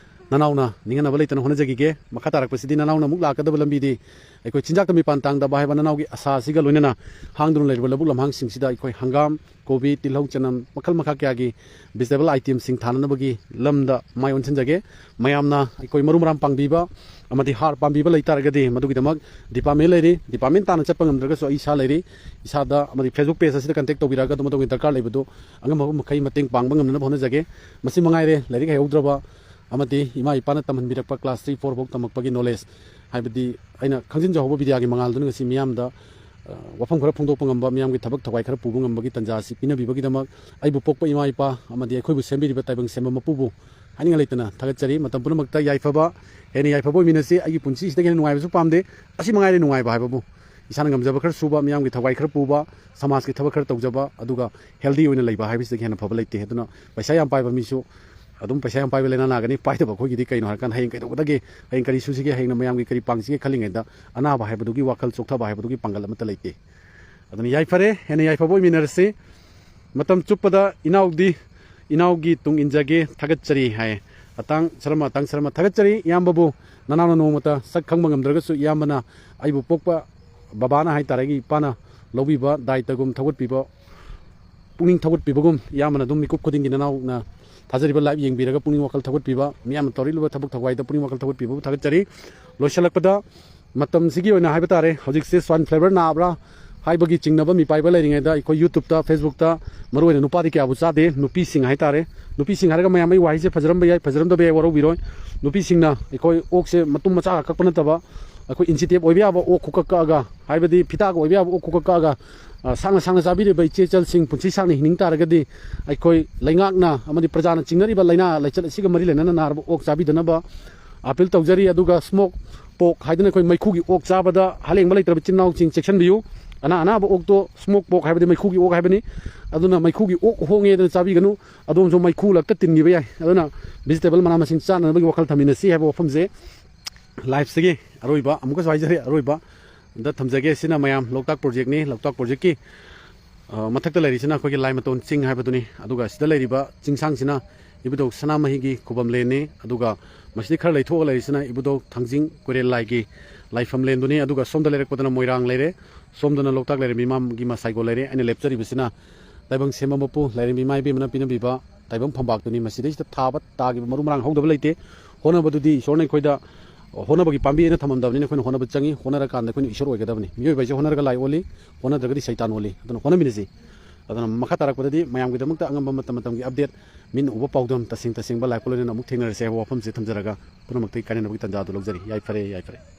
ꯅꯅꯥꯎꯅ ꯅꯤꯡꯍꯟꯅꯕ ꯂꯩꯇꯅ ꯍꯣꯠꯅꯖꯈꯤꯒꯦ꯫ ꯃꯈꯥ ꯇꯥꯔꯛꯄꯁꯤꯗꯤ ꯅꯅꯥꯎꯅ ꯑꯃꯨꯛ ꯂꯥꯛꯀꯗꯕ ꯂꯝꯕꯤꯗꯤ ꯑꯩꯈꯣꯏ ꯆꯤꯟꯖꯥꯛꯇ ꯃꯤꯄꯥꯟ ꯇꯥꯡꯗꯕ ꯍꯥꯏꯕ ꯅꯅꯥꯎꯒꯤ ꯑꯁꯥ ꯑꯁꯤꯒ ꯂꯣꯏꯅꯅ ꯍꯥꯡꯗꯨꯅ ꯂꯩꯔꯤꯕ ꯂꯧꯕꯨꯛ ꯂꯝꯍꯥꯡꯁꯤꯡꯁꯤꯗ ꯑꯩꯈꯣꯏ ꯍꯪꯒꯥꯝ, ꯀꯣꯕꯤ, ꯇꯤꯜꯍꯧ, ꯆꯅꯝ, ꯃꯈꯜ ꯃꯈꯥ ꯀꯌꯥꯒꯤ vegetable itemꯁꯤꯡ ꯊꯥꯅꯅꯕꯒꯤ ꯂꯝꯗ ꯃꯥꯏ ꯑꯣꯟꯁꯤꯟꯖꯒꯦ꯫ ꯃꯌꯥꯝꯅ ꯑꯩꯈꯣꯏ ꯃꯔꯨ ꯃꯔꯥꯡ ꯄꯥꯝꯕꯤꯕ ꯑꯃꯗꯤ ꯍꯥꯔ ꯄꯥꯝꯕꯤꯕ ꯂꯩ ꯇꯥꯔꯒꯗꯤ ꯃꯗꯨꯒꯤꯗꯃꯛ department ꯂꯩꯔꯤ꯫ Department ꯇꯥꯟꯅ ꯆꯠꯄ ꯉꯝꯗ꯭ꯔꯒꯁꯨ ꯑꯩ ꯏꯁꯥ ꯂꯩꯔꯤ꯫ ꯏꯁꯥꯗ ꯑꯃꯗꯤ Facebook page ꯑꯁꯤꯗ contact ꯇꯧꯕꯤꯔꯛꯑꯒ ꯑꯗꯣꯝ ꯑꯗꯣꯝꯒꯤ ꯗꯔꯀꯥꯔ ꯂꯩꯕꯗꯨ ꯑꯉꯝꯕ ꯃꯈꯩ ꯃꯇꯦꯡ ꯄꯥꯡꯕ ꯉꯝꯅꯅꯕ ꯍꯣꯠꯅꯖꯒꯦ꯫ ꯃꯁꯤ ꯃꯉꯥꯏꯔꯦ ꯂꯥꯏꯔꯤꯛ ꯍꯩꯍꯧꯗ꯭ꯔꯕ ꯑꯃꯗꯤ ꯏꯃꯥ ꯏꯄꯥꯅ ꯇꯝꯍꯟꯕꯤꯔꯛꯄ class three, four ꯐꯥꯎ ꯇꯝꯃꯛꯄꯒꯤ knowledge, ꯍꯥꯏꯕꯗꯤ ꯑꯩꯅ ꯈꯪꯖꯤꯟꯖꯍꯧꯕ ꯕꯤꯗ꯭ꯌꯥꯒꯤ ꯃꯉꯥꯜꯗꯨꯅ ꯉꯁꯤ ꯃꯤꯌꯥꯝꯗ, ꯑ, ꯋꯥꯐꯝ ꯈꯔ ꯐꯣꯡꯗꯣꯛꯄ ꯉꯝꯕ, ꯃꯤꯌꯥꯝꯒꯤ ꯊꯕꯛ ꯊꯧꯒꯥꯏ ꯈꯔ ꯄꯨꯕ ꯉꯝꯕꯒꯤ ꯇꯥꯟꯖꯥ ꯑꯁꯤ ꯄꯤꯅꯕꯤꯕꯒꯤꯗꯃꯛ ꯑꯩꯕꯨ ꯄꯣꯛꯄ ꯏꯃꯥ ꯏꯄꯥ ꯑꯃꯗꯤ ꯑꯩꯈꯣꯏꯕꯨ ꯁꯦꯝꯕꯤꯔꯤꯕ ꯇꯥꯏꯕꯪ ꯁꯦꯝꯕ ꯃꯄꯨꯕꯨ ꯍꯥꯏꯅꯤꯡꯉꯥꯏ ꯂꯩꯇꯅ ꯊꯥꯒꯠꯆꯔꯤ꯫ ꯃꯇꯝ ꯄꯨꯝꯅꯃꯛꯇ ꯌꯥꯏꯐꯕ, ꯍꯦꯟꯅ ꯌꯥꯏꯐꯕ ꯑꯣꯏꯃꯤꯟꯅꯁꯤ꯫ ꯑꯩꯒꯤ ꯄꯨꯟꯁꯤꯁꯤꯗꯒꯤ ꯍꯦꯟꯅ ꯅꯨꯡꯉꯥꯏꯕꯁꯨ ꯄꯥꯝꯗꯦ꯫ ꯑꯁꯤ ꯃꯉꯥꯏꯔꯦ ꯅꯨꯡꯉꯥꯏꯕ ꯍꯥꯏꯕꯕꯨ꯫ ꯏꯁꯥꯅ ꯉꯝꯖꯕ ꯈꯔ ꯁꯨꯕ, ꯃꯤꯌꯥꯝꯒꯤ ꯊꯧꯒꯥꯏ ꯈꯔ ꯄꯨꯕ, ꯁꯃꯥꯖꯀꯤ ꯊꯕꯛ ꯈꯔ ꯇꯧꯖꯕ, ꯑꯗꯨꯒ healthy ꯑꯣꯏꯅ ꯂꯩꯕ ꯍꯥꯏꯕꯁꯤꯗꯒꯤ ꯍꯦꯟꯅ ꯐꯕ ꯂꯩꯇꯦ꯫ ꯑꯗꯨꯅ ꯄꯩꯁꯥ ꯌꯥꯝ ꯄꯥꯏꯕ ꯃꯤꯁꯨ ꯑꯗꯨꯝ ꯄꯩꯁꯥ ꯌꯥꯝ ꯄꯥꯏꯕ ꯂꯥꯏꯅꯥ ꯅꯥꯒꯅꯤ꯫ ꯄꯥꯏꯗꯕ ꯑꯩꯈꯣꯏꯒꯤꯗꯤ ꯀꯩꯅꯣ ꯍꯥꯏꯔꯀꯥꯟꯗ ꯍꯌꯦꯡ ꯀꯩꯗꯧꯒꯗꯒꯦ, ꯍꯌꯦꯡ ꯀꯔꯤ ꯁꯨꯁꯤꯒꯦ, ꯍꯌꯦꯡꯅ ꯃꯌꯥꯝꯒꯤ ꯀꯔꯤ ꯄꯥꯡꯁꯤꯒꯦ ꯈꯜꯂꯤꯉꯩꯗ ꯑꯅꯥꯕ ꯍꯥꯏꯕꯗꯨꯒꯤ ꯋꯥꯈꯜ ꯆꯣꯛꯊꯕ ꯍꯥꯏꯕꯗꯨꯒꯤ ꯄꯥꯡꯒꯜ ꯑꯃꯠꯇ ꯂꯩꯇꯦ꯫ ꯑꯗꯨꯅ ꯌꯥꯏꯐꯔꯦ, ꯍꯦꯟꯅ ꯌꯥꯏꯐꯕ ꯑꯣꯏꯃꯤꯟꯅꯔꯁꯤ꯫ ꯃꯇꯝ ꯆꯨꯞꯄꯗ ꯏꯅꯥꯎꯗꯤ ꯏꯅꯥꯎꯒꯤ ꯇꯨꯡ ꯏꯟꯖꯒꯦ, ꯊꯥꯒꯠꯆꯔꯤ ꯍꯥꯏ꯫ ꯑꯇꯥꯡ ꯁꯔꯃ, ꯑꯇꯥꯡ ꯁꯔꯃ, ꯊꯥꯒꯠꯆꯔꯤ ꯏꯌꯥꯝꯕꯕꯨ꯫ ꯅꯅꯥꯎꯅ ꯅꯣꯡꯃꯇ ꯁꯛ ꯈꯪꯕ ꯉꯝꯗ꯭ꯔꯒꯁꯨ ꯏꯌꯥꯝꯕꯅ ꯑꯩꯕꯨ ꯄꯣꯛꯄ ꯕꯕꯥꯅ ꯍꯥꯏꯇꯥꯔꯦ, ꯑꯩꯒꯤ ꯏꯄꯥꯅ ꯂꯧꯕꯤꯕ ꯗꯥꯏꯇꯒꯨꯝ ꯊꯧꯒꯠꯄꯤꯕ, ꯄꯨꯛꯅꯤꯡ ꯊꯧꯒꯠꯄꯤꯕꯒꯨꯝ ꯏꯌꯥꯝꯕꯅ ꯑꯗꯨꯝ ꯃꯤꯀꯨꯞ ꯈꯨꯗꯤꯡꯒꯤ ꯅꯅꯥꯎꯅ ꯊꯥꯖꯔꯤꯕ live ꯌꯦꯡꯕꯤꯔꯒ ꯄꯨꯛꯅꯤꯡ ꯋꯥꯈꯜ ꯊꯧꯒꯠꯄꯤꯕ, ꯃꯤꯌꯥꯝꯅ ꯇꯧꯔꯛꯂꯤꯕ ꯊꯕꯛ ꯊꯧꯒꯥꯏꯗ ꯄꯨꯛꯅꯤꯡ ꯋꯥꯈꯜ ꯊꯧꯒꯠꯄꯤꯕꯕꯨ ꯊꯥꯒꯠꯆꯔꯤ꯫ ꯂꯣꯏꯁꯤꯜꯂꯛꯄꯗ ꯃꯇꯝꯁꯤꯒꯤ ꯑꯣꯏꯅ ꯍꯥꯏꯕ ꯇꯥꯔꯦ, ꯍꯧꯖꯤꯛꯁꯦ swine fever ꯅꯥꯕ꯭ꯔꯥ ꯍꯥꯏꯕꯒꯤ ꯆꯤꯡꯅꯕ ꯃꯤꯄꯥꯏꯕ ꯂꯩꯔꯤꯉꯩꯗ ꯑꯩꯈꯣꯏ YouTubeꯇ, Facebookꯇ ꯃꯔꯨꯑꯣꯏꯅ ꯅꯨꯄꯥꯗꯤ ꯀꯌꯥꯕꯨ ꯆꯥꯗꯦ, ꯅꯨꯄꯤꯁꯤꯡ ꯍꯥꯏꯇꯥꯔꯦ꯫ ꯅꯨꯄꯤꯁꯤꯡ ꯍꯥꯏꯔꯒ ꯃꯌꯥꯝ ꯑꯩ ꯋꯥꯍꯩꯁꯦ ꯐꯖꯔꯝꯕ ꯌꯥꯏ, ꯐꯖꯔꯝꯗꯕ ꯌꯥꯏ, ꯋꯥꯔꯧꯕꯤꯔꯣꯏ꯫ ꯅꯨꯄꯤꯁꯤꯡꯅ ꯑꯩꯈꯣꯏ ꯑꯣꯛꯁꯦ ꯃꯇꯨꯝ ꯃꯆꯥ ꯈꯛ ꯀꯛꯄ ꯅꯠꯇꯕ ꯑꯩꯈꯣꯏ insensitive ꯑꯣꯏꯕ ꯌꯥꯕ ꯑꯣꯛ ꯈꯨꯀꯛ ꯀꯛꯑꯒ, ꯍꯥꯏꯕꯗꯤ ꯐꯤꯗꯥꯒ ꯑꯣꯏꯕ ꯌꯥꯕ ꯑꯣꯛ ꯈꯨꯀꯛ ꯀꯛꯑꯒ, ꯑ, ꯁꯥꯡꯅ ꯁꯥꯡꯅ ꯆꯥꯕꯤꯔꯤꯕ ꯏꯆꯦ ꯏꯆꯜꯁꯤꯡ ꯄꯨꯟꯁꯤ ꯁꯥꯡꯅ ꯍꯤꯡꯅꯤꯡ ꯇꯥꯔꯒꯗꯤ ꯑꯩꯈꯣꯏ ꯂꯩꯉꯥꯛꯅ ꯑꯃꯗꯤ ꯄ꯭ꯔꯖꯥꯅ ꯆꯤꯡꯅꯔꯤꯕ ꯂꯥꯏꯅꯥ ꯂꯥꯏꯆꯠ ꯑꯁꯤꯒ ꯃꯔꯤ ꯂꯩꯅꯅ ꯅꯥꯔꯕ ꯑꯣꯛ ꯆꯥꯕꯤꯗꯅꯕ appeal ꯇꯧꯖꯔꯤ꯫ ꯑꯗꯨꯒ smoke pork ꯍꯥꯏꯗꯅ ꯑꯩꯈꯣꯏ ꯃꯩꯈꯨꯒꯤ ꯑꯣꯛ ꯆꯥꯕꯗ ꯍꯂꯦꯡꯕ ꯂꯩꯇ꯭ꯔꯕ ꯏꯆꯤꯟ ꯏꯅꯥꯎꯁꯤꯡ ꯆꯦꯛꯁꯤꯟꯕꯤꯌꯨ꯫ ꯑꯅꯥ ꯑꯅꯥꯕ ꯑꯣꯛꯇꯣ smoke pork ꯍꯥꯏꯕꯗꯤ ꯃꯩꯈꯨꯒꯤ ꯑꯣꯛ ꯍꯥꯏꯕꯅꯤ꯫ ꯑꯗꯨꯅ ꯃꯩꯈꯨꯒꯤ ꯑꯣꯛ ꯍꯣꯡꯉꯦꯗꯅ ꯆꯥꯕꯤꯒꯅꯨ, ꯑꯗꯣꯝꯁꯨ ꯃꯩꯈꯨ ꯂꯛꯇ ꯇꯤꯟꯈꯤꯕ ꯌꯥꯏ꯫ ꯑꯗꯨꯅ vegetable ꯃꯅꯥ ꯃꯁꯤꯡ ꯆꯥꯅꯅꯕꯒꯤ ꯋꯥꯈꯜ ꯊꯝꯃꯤꯟꯅꯁꯤ ꯍꯥꯏꯕ ꯋꯥꯐꯝꯁꯦ liveꯁꯤꯒꯤ ꯑꯔꯣꯏꯕ ꯑꯃꯨꯛꯀꯁꯨ ꯍꯥꯏꯖꯔꯤ, ꯑꯔꯣꯏꯕ ꯗ ꯊꯝꯖꯒꯦ꯫ ꯁꯤꯅ ꯃꯌꯥꯝ ꯂꯣꯛꯇꯥꯛ projectꯅꯤ꯫ ꯂꯣꯛꯇꯥꯛ projectꯀꯤ, ꯑ, ꯃꯊꯛꯇ ꯂꯩꯔꯤꯁꯤꯅ ꯑꯩꯈꯣꯏꯒꯤ ꯂꯥꯏꯃꯇꯣꯟ ꯆꯤꯡ ꯍꯥꯏꯕꯗꯨꯅꯤ꯫ ꯑꯗꯨꯒ ꯁꯤꯗ ꯂꯩꯔꯤꯕ ꯆꯤꯡꯁꯥꯡꯁꯤꯅ ꯏꯕꯨꯙꯧ ꯁꯅꯥꯃꯍꯤꯒꯤ ꯈꯨꯕꯝꯂꯦꯟꯅꯤ꯫ ꯑꯗꯨꯒ ꯃꯁꯤꯗꯤ ꯈꯔ ꯂꯩꯊꯣꯛꯑꯒ ꯂꯩꯔꯤꯁꯤꯅ ꯏꯕꯨꯙꯧ ꯊꯥꯡꯖꯤꯡ ꯀꯣꯏꯔꯦꯜ ꯂꯥꯏꯒꯤ ꯂꯥꯏꯐꯝꯂꯦꯟꯗꯨꯅꯤ꯫ ꯑꯗꯨꯒ ꯁꯣꯝꯗ ꯂꯩꯔꯛꯄꯗꯅ ꯃꯣꯏꯔꯥꯡ ꯂꯩꯔꯦ꯫ ꯁꯣꯝꯗꯅ ꯂꯣꯛꯇꯥꯛ ꯂꯥꯏꯔꯦꯝꯕꯤ ꯏꯃꯥꯒꯤ ꯃꯁꯥꯏꯒꯣ ꯂꯩꯔꯦ꯫ ꯑꯩꯅ ꯂꯦꯞꯆꯔꯤꯕꯁꯤꯅ ꯇꯥꯏꯕꯪ ꯁꯦꯝꯕ ꯃꯄꯨ ꯂꯥꯏꯔꯦꯝꯕꯤ ꯏꯃꯥ ꯏꯕꯦꯝꯃꯅ ꯄꯤꯅꯕꯤꯕ ꯇꯥꯏꯕꯪ ꯐꯝꯕꯥꯛꯇꯨꯅꯤ꯫ ꯃꯁꯤꯗꯩꯁꯤꯗ ꯊꯥꯕ ꯇꯥꯈꯤꯕ ꯃꯔꯨ ꯃꯔꯥꯡ ꯍꯧꯗꯕ ꯂꯩꯇꯦ꯫ ꯍꯣꯠꯅꯕꯗꯨꯗꯤ ꯏꯁꯣꯔꯅ ꯑꯩꯈꯣꯏꯗ ꯍꯣꯠꯅꯕꯒꯤ ꯄꯥꯝꯕꯤ ꯑꯩꯅ ꯊꯝꯃꯝꯗꯕꯅꯤꯅ ꯑꯩꯈꯣꯏꯅ ꯍꯣꯠꯅꯕ ꯆꯪꯉꯤ꯫ ꯍꯣꯠꯅꯔꯀꯥꯟꯗ ꯑꯩꯈꯣꯏꯅ ꯏꯁꯣꯔ ꯑꯣꯏꯒꯗꯕꯅꯤ꯫ ꯃꯤꯑꯣꯏꯕ ꯍꯥꯏꯁꯦ ꯍꯣꯠꯅꯔꯒ ꯂꯥꯏ ꯑꯣꯜꯂꯤ, ꯍꯣꯠꯅꯗ꯭ꯔꯒꯗꯤ ꯁꯩꯇꯥꯟ ꯑꯣꯜꯂꯤ꯫ ꯑꯗꯨꯅ ꯍꯣꯠꯅꯃꯤꯟꯅꯁꯤ꯫ ꯑꯗꯨꯅ ꯃꯈꯥ ꯇꯥꯔꯛꯄꯗꯗꯤ ꯃꯌꯥꯝꯒꯤꯗꯃꯛꯇ ꯑꯉꯝꯕ ꯃꯇꯝ ꯃꯇꯝꯒꯤ update, ꯃꯤꯠꯅ ꯎꯕ ꯄꯥꯎꯗꯝ, ꯇꯁꯦꯡ ꯇꯁꯦꯡꯕ ꯂꯥꯏꯐꯀ ꯂꯣꯏꯅꯅ ꯑꯃꯨꯛ ꯊꯦꯡꯅꯔꯁꯦ ꯍꯥꯏꯕ ꯋꯥꯐꯝꯁꯦ ꯊꯝꯖꯔꯒ ꯄꯨꯝꯅꯃꯛꯇꯒꯤ ꯀꯥꯏꯅꯅꯕꯒꯤ ꯇꯥꯟꯖꯥ ꯑꯗꯨ ꯂꯧꯖꯔꯤ꯫ ꯌꯥꯏꯐꯔꯦ, ꯌꯥꯏꯐꯔꯦ꯫